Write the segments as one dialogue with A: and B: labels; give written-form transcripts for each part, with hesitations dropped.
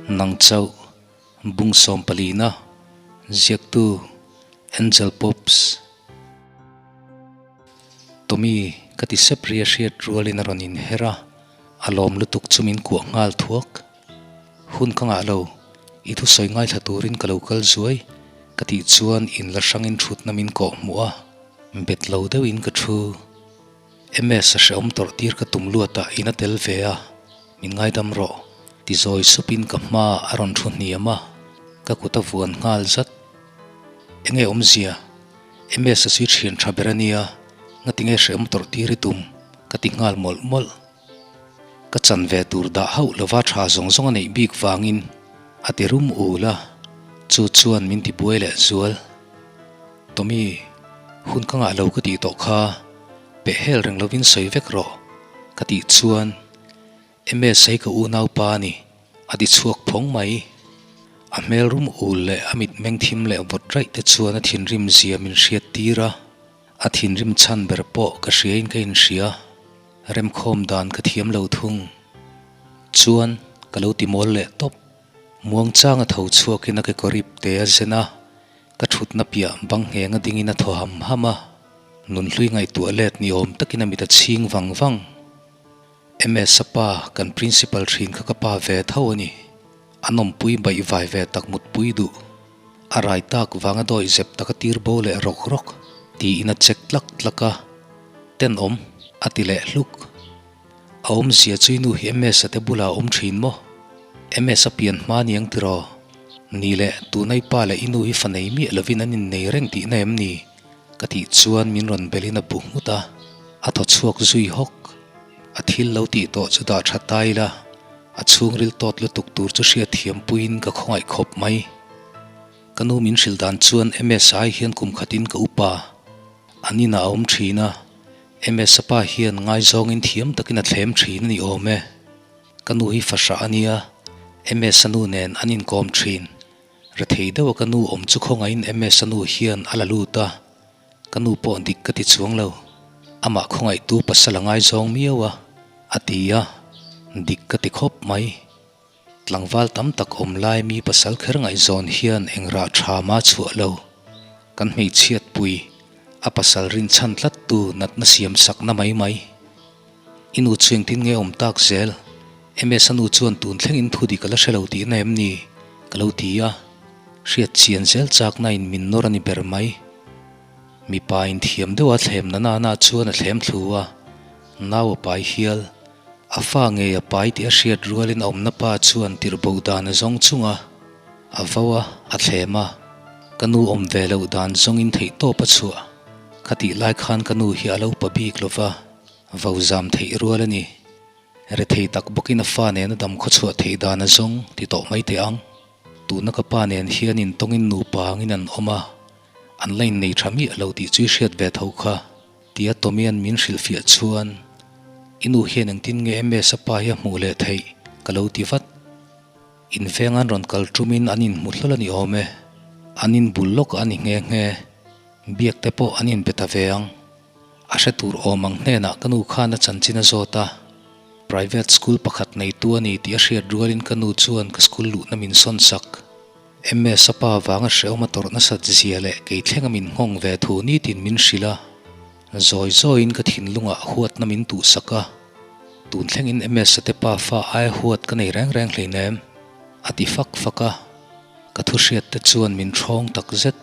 A: Nang chauh bung sawmpalina ziaktu Angel Pops. Tommy ka ti sep ri a hriat rualin a rawn inher a, a lawm lutuk chu min kuah nghal thuak. Hun ka ngah lo, i thusawi ngaithla turin ka lo kal zuai ka tih chuan in la hrangin thutna min kawh hmuh a, bet lo deuhin ka thu. MS a hrehawm tawrh tir ka tum luatah in a tel ve a, min ngaidam rawh ti zawi supin ka hma a rawn thu hniam a, ka kut a vuan nghal zat. Enge awmzia? MS a chu i thian tha ber a nia, ngatinge hrehawm tawrh tir i tum? ka ti nghal mawlh mawlh. Ka chan ve tur dah hauh lova tha zawng zawng a neih bik vangin a ti rum ul a, chu chuan min ti buai leh zual. Tommy, hun ka ngah lo ka tih tawh kha, peh hel reng lovin sawi vek rawh ka tih chuan MS hei ka unaupa a ni, a ti chhuak phawng mai. A hmel rum ul leh a mit meng thim leh vawt raih te chuan a thinrim zia min hriat tir a, a thinrim chhan ber pawh ka hriain ka inhria. Remkhawm dan ka thiam lo thung. Chuan ka lo ti mawl leh tawp. Muangchang a tho chhuakin a kekawr ip te a zen a, ka thutna piah bang ngheng a dingin a thaw ham ham a. Nunhlui ngaihtuah let ni awm takin a mit a chhing vang vang. MS a pa, kan principal thin kha ka pa ve tho a ni. A nawmpui baih vai ve tak mutpui duh. A rai tak vanga dawih zep tak a tir bo leh rawk rawk tiin a check tlak tlak a, Tenawm a ti leh hluk. A awmzia chu i nu hi MS-a te bulah a awm thin maw? MS-a pian hma niang tiraw? Ni leh, tuna i pa leh i nu hi fa nei miah lovin an innei reng tihna em ni? Ka tih chuan min rawn belhin a bu nghut a, a thaw chhuak zui hawk. A thil lo tih tawh chu dah tha ta ila, a chhungril tawt lutuk tur chu hriatthiam puiin ka khawngaih khawp mai. Ka nu min hrilh dan chuan MSI hian kum khatin ka upa an inah a awm thin a, MS-a pa hian ngaizawngin thiam takin a thlem thin a ni awm e. Ka nu hi fahrah a nia, MS-a nu nen an inkawm thin. Rethei deuha ka nu awm chu khawngaihin MS-a nu hian a la lut a, ka nu pawh dik ka ti chuang lo. Amah khawngaihtu pasal a ngaizawng miau a, a ti a, dik ka ti khawp mai. Tlangval tam tak awm lai mi pasal kher ngaihzawn hian eng rah tha ma chhuah lo. Kan hmeichhiat pui, a pasal rinchhan tlattu natna siam sakna mai mai. I nu chu engtin nge awm tak zel? MS-a nu chuan tun thlengin thu dik a la hre lo tihna em ni? Ka lo ti a. Hriat chian zel chakna in min nawr a ni ber mai. Mipa in thiam deuh a thlem na nana chuan a thlem thlu a, nau a pai hial. A fa ngei a pai tih a hriat rualin a awmna pa chuan tirh bo dan a zawng chung a, a vo a, a thlem a. Ka nu awm ve loh dan zawngin theihtawp a chhuah. Khatih lai khan ka nu hi a lo pa bik lo va. Vo zam theih rual a ni. Rethei tak bawkin a fa nena dam khawchhuah theih dan a zawng ti tawh mai teh ang. Tuna ka pa nen hian intawngin nupa angin an awm a, an la innei tha miah lo tih chu i hriat ve tho kha, tia Tommy'an min hrilhfiah chuan, I nu hian engtin nge MS a pa hi a hmuh leh theih? ka lo ti vat. Inveng an rawn kal tumin an inhmu hlawl a ni awm e. An inbul lawk a ni nghe nghe. Biak te pawh an inbe ta ve ang. A hre tur awm ang hnenah ka nu khan a chanchin a zawt a, private school pakhat neitu a ni tih a hriat rualin ka nu chuan ka school luhna min sawn sak. MS a pa vanga hrehawm a tawrh nasat zia leh kei thlenga min nghawng ve thu nitin min hrilh a, zawi zawiin ka thinlungah huatna min tuhsak a, tun thlengin MS a te pa fa aia huat ka nei reng reng hleinem, a ti fak fak a, ka thu hriat te chuan min ṭhawng takzet.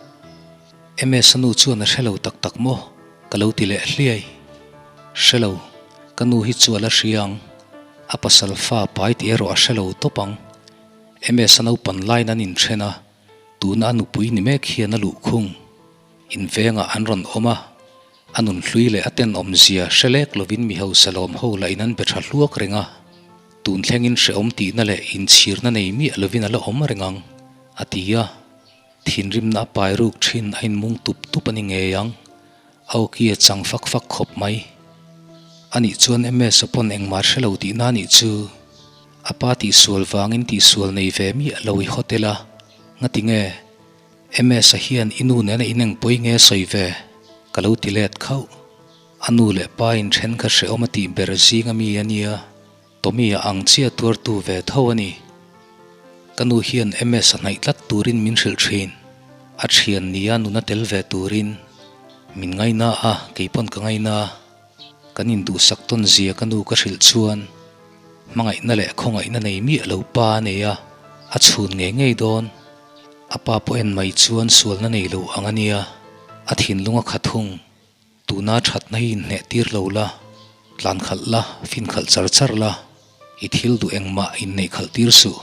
A: MS-a nu chuan a hre lo tak tak maw? Ka lo ti leh hliai. Hre lo, ka nu hi chu a la hria ang. A pasal fa pai tih erawh a hre lo tawp ang. MS-a naupan laiin an inthen a, tuna a nupui ni mek hian a luhkhung. Invengah an rawn awm a, a nunhlui leh a tenawmzia hre lek lovin mi hausa lawm ho lah in an be tha hluak reng a. Tun thlengin hrehawm tihna leh inchhirna nei miah lovin a la awm reng ang, a ti a. Thinrimna a pai ruk thin a inmung tup tup a ni ngei ang. A awki a chang fak fak khawp mai. Anih chuan MS-a pawn engmah hre lo tihna anih chu. A pa tihsual vangin tihsual nei ve miah lo i hotel a. Ngati nge? MS-a hian i nu nena inengpawi nge sawi ve? Ka lo ti let khauh. A nu leh pa inthen kha hrehawm a tih ber zing ami a nia. Tommy-a ang chiah tuartu ve tho a ni. Ka nu hian MS a hnaih tlat turin min hrilh thin. A thian nia nuna tel ve turin min ngaina a, kei pawn ka ngaina. Kan induhsak tawn zia ka nu ka hrilh chuan hmangaihna leh khawngaihna nei miah lo pa a nei a, a chhun ngei ngei dawn. A pa pawh en mai chuan sualna nei lo ang a nia, a thinlung a khat hung. Tuna thatna hi inhneh tir lo la, tlan khalh la, fin khalh char char la, i thil duh engmah inneih khalh tir suh,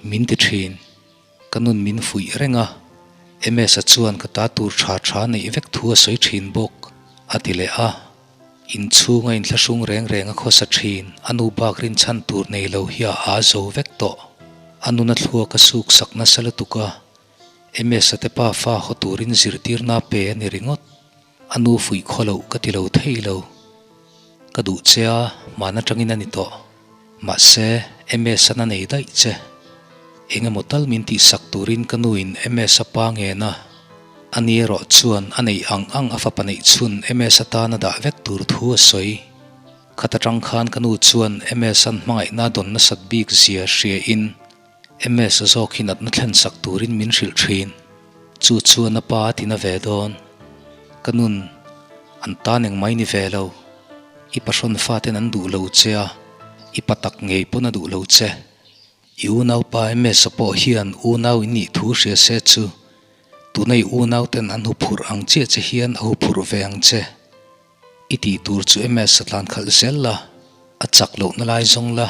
A: min ti thin. Ka nun min fuih reng a, MS-a chuan ka ta tur tha tha neih vek thu a sawi thin bawk, a ti leh a. Inchhunga inthlahrung reng reng a khawsa thin, a nu bak rinchhan tur nei lo hi a aa zo vek tawh. A nuna thluak a suk sak nasa lutuk a, MS-a te pa fa haw turin zirtirna pe a ni ringawt. A nu fuih khaw loh ka ti lo thei lo. Ka duh che a, hman atangin a ni tawh. Mahse, MS-an a nei daih che. Eng emaw tal min tihsak turin ka nuin MS-a pa ngen a. Ani erawh chuan a neih ang ang a fapa neih chhun MS-a tan a dah vek tur thu a sawi. Khat atang khan ka nu chuan MS-an hmangaihna dawn nasat bik zia hriain MS zawk hi natna thlen sak turin min hrilh thin. Chu chuan a pa a tina ve dawn. Ka nun, an tan eng mai ni ve lo. I pahrawn faten an duh lo che a, i pa tak ngei pawn a duh lo che. I unaupa MS-a pawh hian unau in nih thu hria se chu, tuna i unauten an huphurh ang chiah che hian a huphurh ve ang che. I tih tur chu MS a tlan khalh zel la, a chak lohna lai zawng la,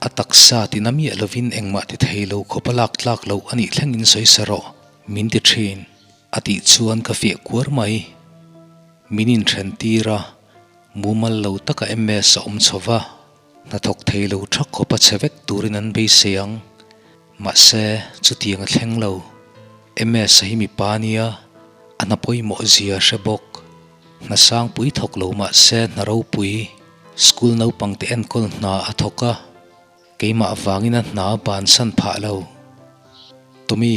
A: a taksa tina miah lovin engmah ti thei lo khawp a lak tlak loh a nih thlengin sawi sa rawh, min ti thin, a tih chuan ka fiah kuar mai. Min inthen tir a, mumal lo taka MS a awm chho va, hnathawk thei lo thak khawp a che vek turin an beisei ang. Mahse, chutiang a thleng lo. MS a hi mipa nia, a hna pawimawh zia a hre bawk. Hna sangpui thawk lo mah se hna ropui, school naupangte enkawl hna a thawk a, keimah vangin a hna a bansan phah lo. Tommy,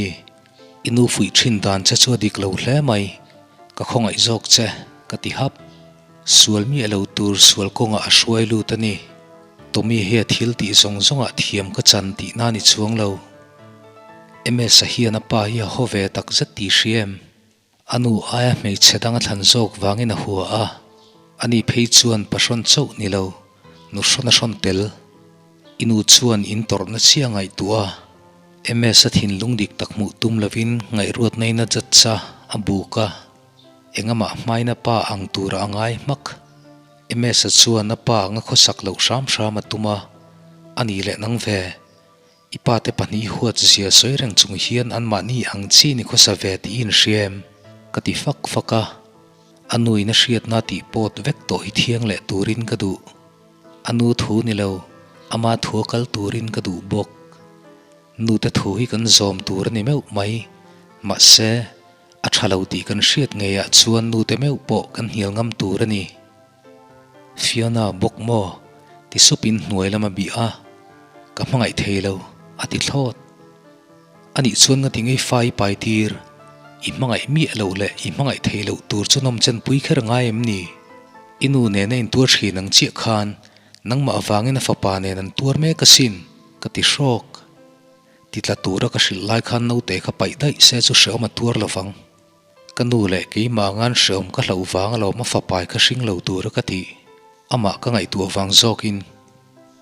A: i nu fuih thin dan che chu a dik lo hle mai, ka khawngaih zawk che, ka ti hap. Sual miah lo tur sual kawngah a hruai lut a ni. Tommy hi a thil tih zawng zawngah thiam ka chan tihna ni chuang lo. MS-a hian a pa hi a haw ve takzet tih hria em? A nu aia hmeichhe dang a thlan zawk vangin a hua a, ani phei chuan pahrawn chauh ni lo, nu hrawn a hrawn tel. I nu chuan in tawrhna chiah ngaihtuah a, MS a thinlung dik tak hmuh tum lovin ngaihruatna in a judge a, a buk a, engamah hmaina pa ang tura a ngai hmak. MS a chuan a pa ang a khawsak loh hram hram a tum a, ani leh nang ve. I pa te pahnih huat zia sawi reng chung hian anmahni ang chi ni khawsa ve tih i inhria em? Ka ti fak fak a. A nuin a hriatna tih pawt vek tawh hi thiang leh turin ka duh. A nu thu ni lo, ama thu a kal turin ka duh bawk. Nute thu hi kan zawm tur a ni meuh mai. Mahse, a tha lo tih kan hriat ngeiah chuan nute meuh pawh kan hnial ngam tur a ni. Fiona bawk maw? ti supin hnuai lam a bih a, Ka hmangaih thei lo, a ti thlawt. Anih chuan nga ti ngei fa i pai tir, i hmangaih miah loh leh i hmangaih thei loh tur chu nawm chen pui kher ngai em ni? I nu nena intuar thin ang chiah khan nangmah avangin a fapa nen an tuar mek asin, ka ti hrawk. Ti tla tura ka hrilh lai khan naute kha paih daih se chu hreawm a tuar lovang. Ka nu leh keimah ngan hreawm ka hlauh vang alawm a fapai kha hring lo tura ka tih. Amah ka ngaihtuah vang zawkin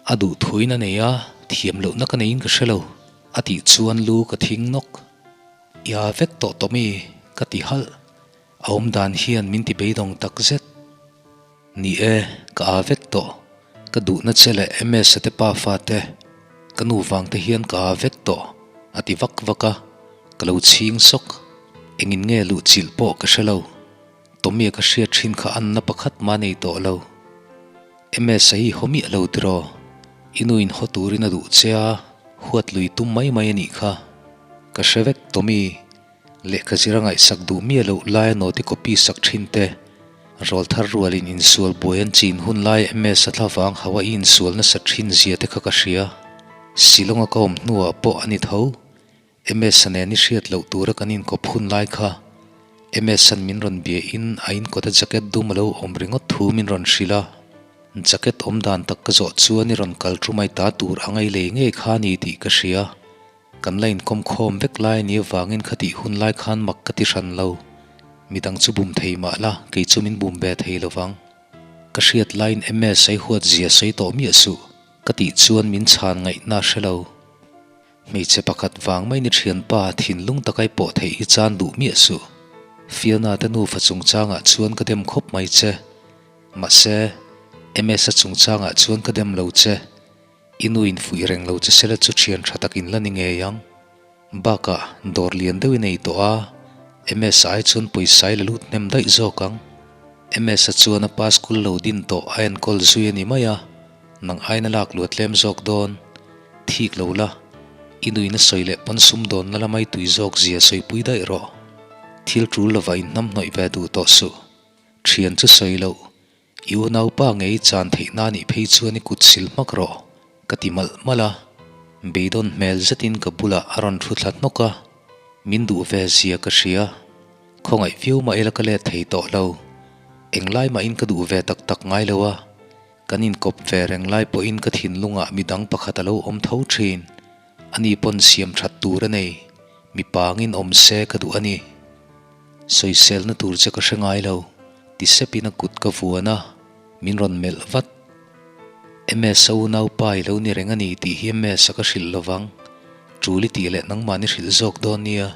A: a duh thuin a nei a, thiam lohna ka neiin ka hre lo, a tih chuan lu ka thing nawk. I aa vek tawh tawh mi? ka ti halh. A awmdan hian min ti beidawng takzet. Ni e, ka aa vek tawh. Ka duhna che leh MS-a te pa fate, ka nu vang te hian ka aa vek tawh, a ti vak vak a. Ka lo chhing sawk. Engin nge luh chilh pawh ka hre lo. Tommy-a ka hriat thin kha anna pakhat mah nei tawh lo. MS-a hi haw miah lo tiraw? I nu in haw turin a duh che a, huat lui tum mai mai a nih kha. Ka hre vek Tommy. Lehkha zir a ngaihsak duh miah loh laia note copy sak thin te, rawlthar rualin insual buai an chin hun lai MS a thlavang hau a i insual nasa thin zia te kha ka hria. Shillong a ka awm hnuah pawh a ni tho. MS a nen i hriat loh tura kan inkawp hun lai kha MS an min rawn bia in a inkawt a jacket dum a lo awm ringawt thu min rawn hrilh a. Jacket awm dan tak ka zawh chuan i rawn kal tumai ta tur a ngailei ngei kha a ni tih ka hria. Kan la inkawm khawm vek lai a nih avangin khatih hun lai khan mak ka ti hran lo. Midang chu bum thei mah la, kei chu min bum ve thei lo vang. Ka hriat laiin MS ai huat zia sawi tawh miah suh, ka tih chuan min chhan ngaihna a hre lo. Hmeichhe pakhat vang mai ni thianpa thinlung takai pawh theih hi chan duh miah suh. Fiona te nufa chungchangah chuan ka dem khawp mai che. Mahse, MS-a chungchangah chuan ka dem lo che. I nu in fuih reng lo che sela chu thian tha tak in la ni ngei ang. Bakah, dawr lian deuh i nei tawh a, MS-a ai chuan pawisa i la lut hnem daih zawk ang. MS-a chuan a pa school lo din tawh a enkawl zui a ni mai a, nang aiin a lak luat tlem zawk dawn. Thik lo la, i nuin a sawi leh pawn sumdawnna lamai tui zawk zia sawipui daih rawh. Thil tul lovah inhnamhnawih ve duh tawh suh. Thian chu sawi loh, I unaupa ngei chan theih na nih phei chuan i kut sil hmak rawh, ka ti malh malh a. Beidawn hmel zetin ka bulah a rawn thu thla hnawk a, min duh ve zia ka hria. Khawngaih viau mah ila ka let thei tawh lo. Englai mahin ka duh ve tak tak ngai lo a, kan inkawp ve reng lai pawhin ka thinlungah midang pakhat a lo awm tho thin. Ani pawn siam that tur a nei, mipa angin awm se ka duh a ni. Sawiselna tur che ka hre ngai lo, ti sepin a kut ka vuan a, min rawn melh vat. MS-a unaupa i lo ni reng a ni tih hi MS-a ka hrilh lo vang. Tul i tih leh nangmahni hrilh zawk dawn nia.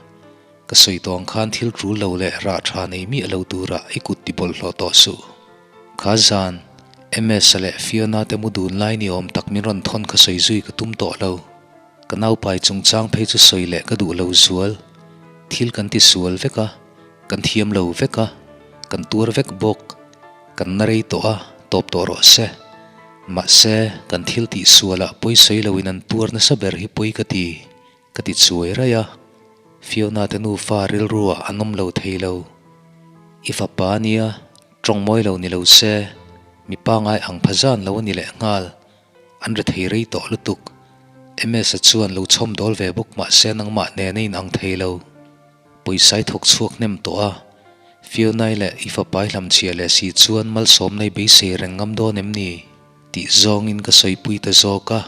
A: Ka sawi tawh ang khan thil tul lo leh rah tha nei miah lo turah i kut ti bawlhhlawh tawh suh. Kha zan, MS-a leh Fiona te mu dun lai ni awm tak min rawn thawn kha sawi zui ka tum tawh lo. Ka naupai chungchang phei chu sawi leh ka duh lo zual. Thil kan ti sual vek a, kan thiam lo vek a, kan tuar vek bawk. Kan na rei tawh a, tawp tawh rawh se. Mahse, kan thil tih sualah pawi sawi loin an tuar nasa ber hi pawi ka ti, ka ti chuai raih a. Fiona te nufa rilruah an awm lo thei lo. I fapa a nia, tawng mawi lo ni lo se, mi pangai ang pha zan lo a ni lehnghal. An ri thei rei tawh lutuk. MS-a chuan lo chhawm dawl ve bawk mah se nangmah nen a inang thei lo. Pawisa i thawk chhuak hnem tawh a, Fiona-i leh i fapa i hlamchhiah leh si chuan malsawmna i beisei reng ngam dawn em ni? tih zawngin ka sawipui ta zawk a.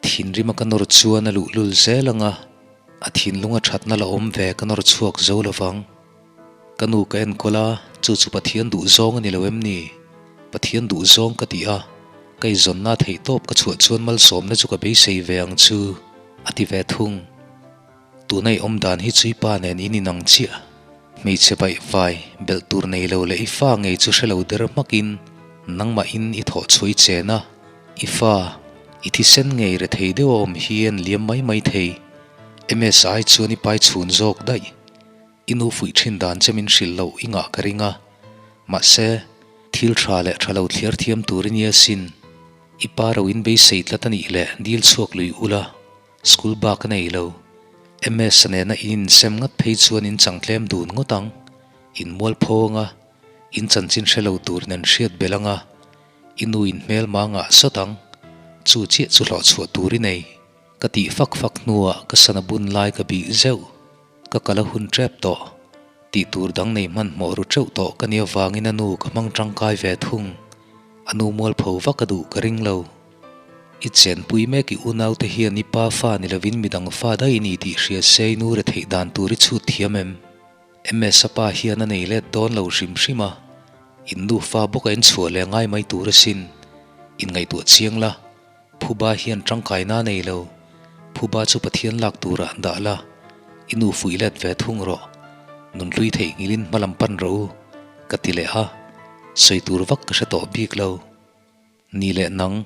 A: Thinrima ka nawr chuan a luhlul zel ang a, a thinlunga thatna la awm ve ka nawr chhuak zo lovang. Ka nu ka enkawl a, chu chu Pathian duh zawng a ni lo em ni? Pathian duh zawng ka ti a, ka izawnna theih tawp ka chhuah chuan malsawmna chu ka beisei ve ang chu, a ti ve thung. Tuna i awm dan hi chu i pa nen in inang chiah. Hmeichhe baih vai, belh tur nei lo leh i fa ngei chu hre lo der hmakin nangmahin i thawh chhuah i chen a, i fa, i thisen ngei rethei deuh a awm hi en liam mai mai thei. MSI chuan i pai chhun zawk daih. I nu fuih thin dan che min hrilh loh i ngah ka ring a, mahse, thil tha leh tha lo thliar thiam tur i nia sin. I pa ro in beisei tlat a nih leh dil chhuak lui ula, school bak a nei lo. MS-a nena in insem ngat phei chuan in chang tlem dun ngawt ang. In mualpho anga, in chanchin hre lo tur nen hriat belh anga, i nu in hmelma ngah sawt ang. Chu chiah chu hlawhchhuah tur i nei. Ka tih fak fak hnuah ka sana bun lai ka bih zeuh. Ka kal a hun tep tawh. Tih tur dang nei hmanhmawh ru teuh tawh ka nia vangin a nu ka hmang tangkai ve thung. A nu mualpho vak a duh ka ring lo. I chenpui mek i unaute hian i pa fa ni lovin midang fa daih i ni tih hria se i nu retheih dan tur i chhut thiam em? MS-a pa hian a nei let dawn lo hrim hrim a, in nufa bawk a inchhuah leh ngai mai tur asin. Inngaihtuah chiang la. Phuba hian tangkaina a nei lo. Phuba chu Pathian lak turah dah la, i nu fuih let ve thung rawh. Nunhlui theihnghilhin hma lam pan rawh u, ka ti leh a. Sawi tur vak ka hre tawh bik lo. Ni leh nang,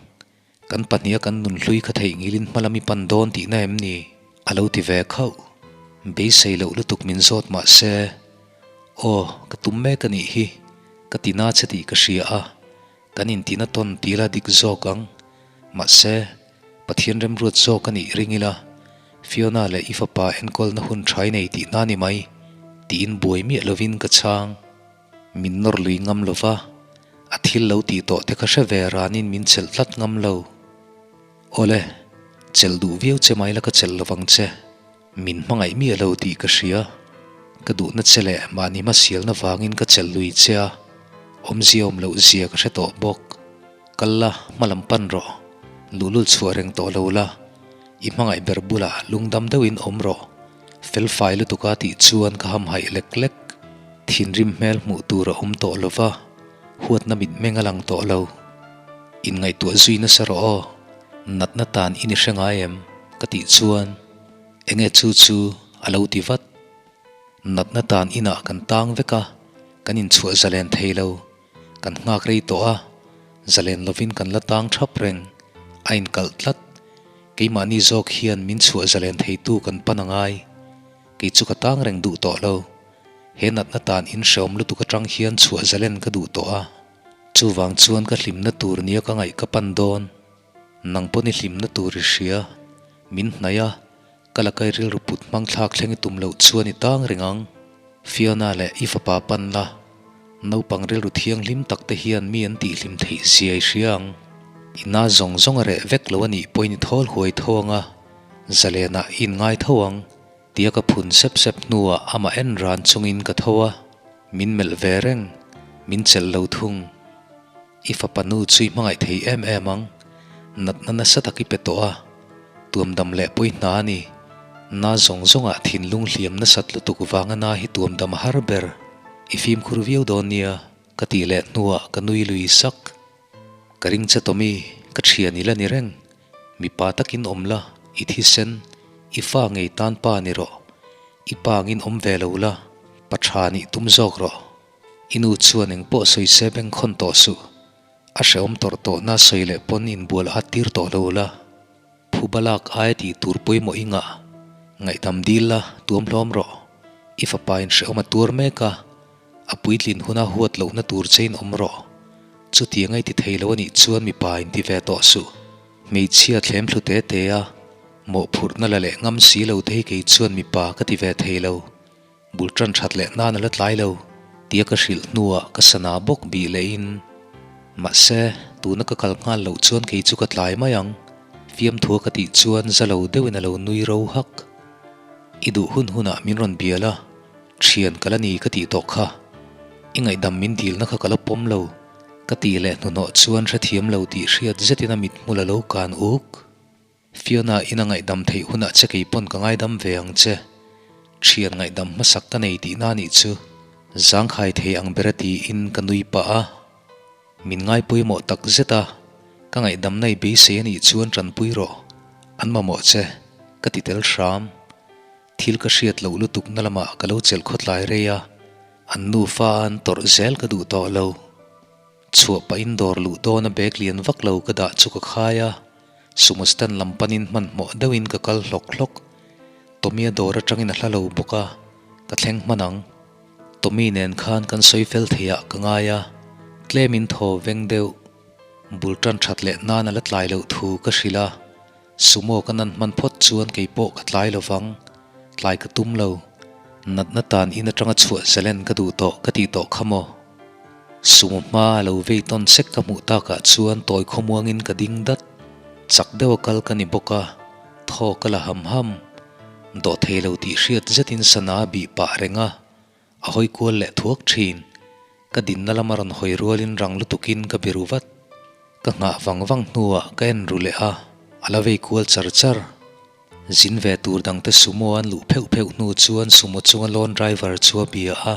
A: kan pahniha kan nunhlui kha theihnghilhin hma lam i pan dawn tihna em ni? A lo ti ve khauh. Beisei loh lutuk min zawt mah se, Aw, ka tum mek a nih hi, ka ti na che tih ka hria a. Kan intina tawn tila dik zawk ang. Mahse, Pathian remruat zawk a nih ring ila, Fiona leh i fapa enkawlna hun tha i nei tihna ni mai, tiin buai miah lovin ka chhang. Min nawr lui ngam lo va, a thil lo tih tawh te kha hre ve ranin min chelh tlat ngam lo. Awle, chelh duh viau che mai la ka chelh lovang che. Min hmangaih miah lo tih ka hria. Ka duhna che leh mahni hmasialna vangin ka chelh lui che a, awmzia awm loh zia ka hre tawh bawk. Kal la, hma lam pan rawh. Luhlul chhuah reng tawh lo la. I hmangaih ber bulah lungdam deuhin awm rawh. Felfai lutuk a tih chuan ka hamhaih lek lek. Thinrim hmel hmuh tur a awm tawh lo va, huatna mitmeng a lang tawh lo. Inngaihtuah zui nasa rawh aw, natna tan i ni hre ngai em? ka tih chuan enge chu chu a lo ti vat. Natna tan inah kan tang vek a, kan inchhuah zalen thei lo. Kan nghak rei tawh a, zalen lovin kan la tang thap reng. A inkalh tlat. Keimahni zawk hian min chhuah zalen theitu kan pan a ngai. Kei chu ka tang reng duh tawh lo. He natna tan in hreawm lutuk atang hian chhuah zalen ka duh tawh a. Chuvang chuan ka hlimna tur nia ka ngaih ka pan dawn. Nang pawn i hlimna tur i hria. Min hnaih a, ka lakai rilru put hmang thlak thleng i tum loh chuan i tang reng ang. Fiona leh i fapa pan la, naupang rilru thianghlim tak te hian mi an tihhlim theih zia i hria ang. I na zawng zawng a reh vek lo a nih pawhin i thawl huai tho ang a, zalenah i inngai tho ang. Tia ka phun sep sep hnuah amah en ran chungin ka tho a, min melh ve reng, min chelh lo thung. I fapa nu chu i hmangaih thei em em ang, natna nasa tak i pe tawh a, tuamdam leh pawi hna a ni. Na zawng zawngah thinlung hliam nasat lutuk vanga na hi tuamdam a har ber. I fimkhur viau dawn nia, ka tih leh hnuah ka nui lui sak. Ka ring che Tommy, ka thian i la ni reng. Mipa takin awm la, i thisen, i fa ngei tan pa ni rawh. I pa angin awm ve lo la, pa tha nih tum zawk rawh. I nu chuan eng pawh sawi se bengkhawn tawh suh. A hrehawm tawrh tawhna sawi leh pawn inbual at tir tawh lo la. Phuba lak aia tih tur pawimawh i ngah. Ngaihdam dil la, tuam hlawm rawh. I fapa in hrehawm a tuar mek a, a puitlin huna huat lohna tur che in awm rawh. Chutiang a i ti thei lo a nih chuan mipa in ti ve tawh suh. Hmeichhia thlem thlu te te a, mawhphurhna la leh ngam si lo te hi kei chuan mipa ka ti ve thei lo. Bul tan that leh nan a la tlai lo tia ka hrilh hnuah ka sana bawk bih lehin, Mahse, tuna ka kal nghal loh chuan kei chu ka tlai mai ang, fiamthua ka tih chuan za lo deuhin a lo nui ro hak. I duh hun hunah min rawn bial a, thian ka la ni ka tih tawh kha. I ngaihdam min dilna kha ka la pawm lo, ka tih leh hnuhnawh chuan hrethiam lo tih hriat zetin a mithmul a lo kan uk. Fiona in a ngaihdam theih hunah che kei pawn ka ngaidam ve ang che. Thian ngaihdam hmasak ka nei tihna nih chu zangkhai thei ang ber a tiin ka nui pah a. Min ngai pawimawh tak zet a, ka ngaihdamna i beisei a nih chuan tanpui rawh. An mamawh che, ka ti tel hram. Thil ka hriat loh lutuk na lamah ka lo chelh khawtlai rei a, an nufa a an tawrh zel ka duh tawh lo. Chhuah pahin dawr luh dawn a bag lian vak lo ka dah chu ka khai a, Sumo stand lam panin hmanhmawh deuhin ka kal hlawk hlawk. Tommy-a dawr atangin a hla lo bawk a, ka thleng hman ang. Tommy nen khan kan sawi fel theiah ka ngai a, tlemin thaw veng deuh. Bul tan that leh nan a la tlai loh thu ka hrilh a, Sumo ka nan hman phawt chuan kei pawh ka tlai lo vang, tlai ka tum lo. Natna tan in atanga chhuah zalen ka duh tawh ka tih tawh kha maw? Sumo hma a lo vei tawn sek ka hmuh takah chuan tawi khawmuangin ka ding dat. Chak deuh a kal ka ni bawk a, thaw ka la ham ham. Dawh thei lo tih hriat zetin sana a bih pah reng a, a hawi kual leh thuak thin. Ka dinna lama rawn hawi rualin rang lutukin ka biru vat. Ka nghah vang vang hnuah ka en ru leh a, a la vei kual char char. Zin ve tur dangte sumo an luh pheuh pheuh hnu chuan sumo chunga loan driver chu a bia a,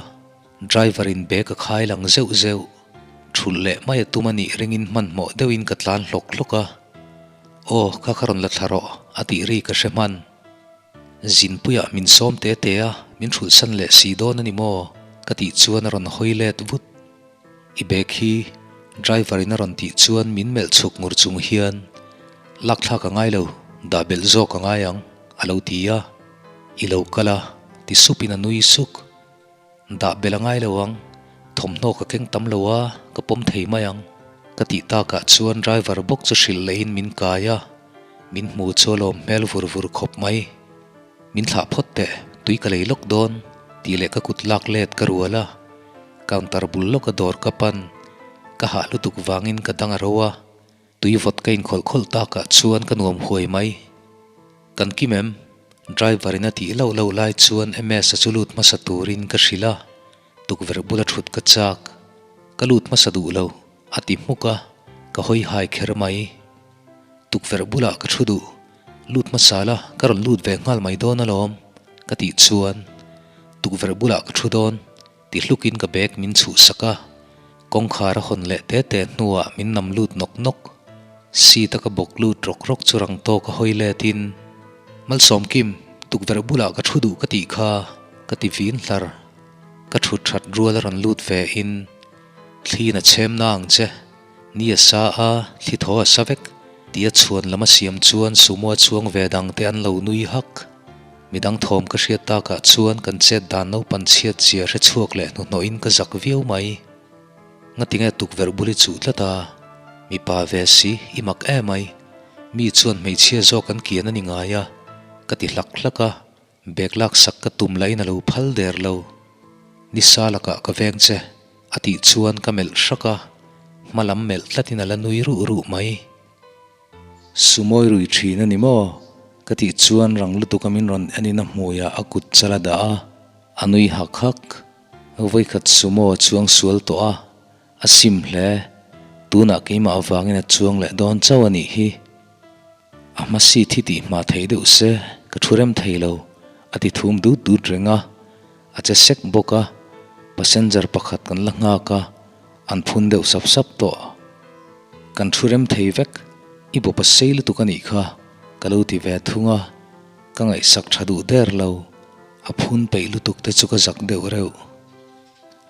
A: driver in bag a khai lang zeuh zeuh. Thulh leh mai a tum a nih ringin hmanhmawh deuhin ka tlan hlawk hlawk a, Aw, kha kha rawn la thla rawh, a tih ri ka hre hman. Zinpuiah min sawm te te a, min hrulhsan leh si dawn a ni maw? ka tih chuan a rawn hawi let vut. I bag hi driver in a rawn tih chuan min melh chhuk ngur chung hian lak thlak a ngai lo, dah belh zawk a ngai ang, a lo ti a. I lo kal a, ti sup in a nui suk. Dah belh a ngai lo ang, thawmhnaw ka keng tam lo a, ka pawm thei mai ang, ka tih takah chuan driver bawk chu hrilh leh in min kai a, min hmu chu a lawm hmel vur vur khawp mai. Min thlah phawt teh, tui ka lei lawk dawn, tih leh ka kut lak let ka rual a. Counter bul lawka dawr ka pan, ka hah lutuk vangin ka dang a ro a, tui vawt ka inkhawlh khawlh takah chuan ka nuam huai mai. Kan kim em? Driver in a tih loh loh lai chuan MS-a chu lut hmasa turin ka hrilh a, tukverh bula thut ka chak. Ka lut hmasa duh lo, a ti hmuk a, ka hawi hai kher mai. Tukverh bulah ka thu duh. Lut hmasa la, ka rawn lut ve nghal mai dawn alawm, ka tih chuan tukverh bulah ka thu dawn ti hlukin ka bag min chhuhsak a, kawngkhar a hawn leh te te hnuah min nam lut nawk nawk. Seat a ka bawk lut rawk rawk chu rang tawk a hawi letin, Malsawmkim, tukverh bulah ka thu duh ka tih kha, ka ti vin hlar. Ka thut that rual a rawn lut ve in, Thliin a chhem na ang che, ni a sa a, thli thaw a sa vek, tia chhuan lam a siam chuan sumo a chuang ve dang te an lo nui hak. Midang thawm ka hriat takah chuan kan chet dan naupan chhiat zia hre chhuak leh hnuhnawhin ka zak viau mai. Ngatinge tukverh bul i chuh tlat a, mipa ve si, i mak emai. Mi chuan hmeichhia zawk an kian a ni ngai a, ka ti hlak hlak a. Bag laksak ka tum lahin a lo phal der lo. Nisa lakah ka veng che, a tih chuan ka melh hrak a, hma lam melh tlatin a la nui ruh ruh mai. Sumawi rui thin a ni maw? Ka tih chuan rang lutuka min rawn enin a hmuiah a kut chal a dah a, a nui hak hak. Vawikhat sumo a chuang sual tawh a, a sim hle. Tunah keimah avangin a chuang leh dawn chauh a nih hi. A hma seat hi tih hma thei deuh se ka thu rem thei lo, a ti thum dut dut reng a, a che sek bawk a, passenger pakhat kan la nghak a, an phun deuh sap sap tawh. Kan thu rem thei vek, i bawp a sei lutuk a nih kha, ka lo ti ve thung a, ka ngaihsak tha duh der lo, a phun peih lutuk te chu ka zak deuh reuh.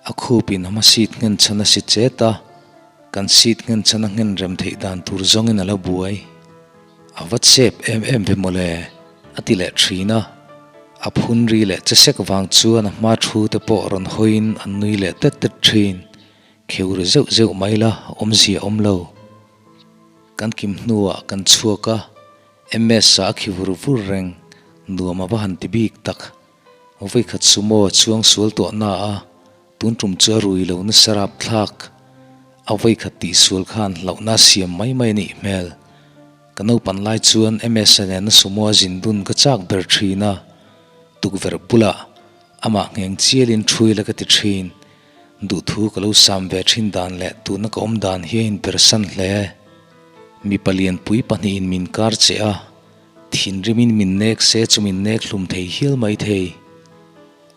A: A khupin a hma seat nghen chhan a si chet a, kan seat nghen chhan a nghen rem theih dan tur zawngin a la buai. A va chep em em ve mawle, a ti leh thin a. A phun ri leh che sek vang chuan a hma thu te pawh rawn hawiin an nui leh tet tet thin. Kheu ri zeuh zeuh mai la, awmzia awm lo. Kan kim hnuah kan chhuak a, MS-a a khi vur vur reng, nuam a va han ti bik tak. Vawikhat sumo a chuang sual tawh na a, tun tum chu a rui lo nasa rap thlak. A vawikhat tih sual khan hlauhna a siam mai mai a nih hmel. Ka naupan lai chuan MS-a nena sumo a zin dun ka chak ber thin a, tukverh bulah amah ngheng chialin thui la ka ti thin. Duhthu ka lo sam ve thin dan leh tuna ka awm dan hi a inpersan hle. Mipa lianpui pahnihin min kar che a. Thinrimin min nek se chu min nek hlum thei hial mai thei.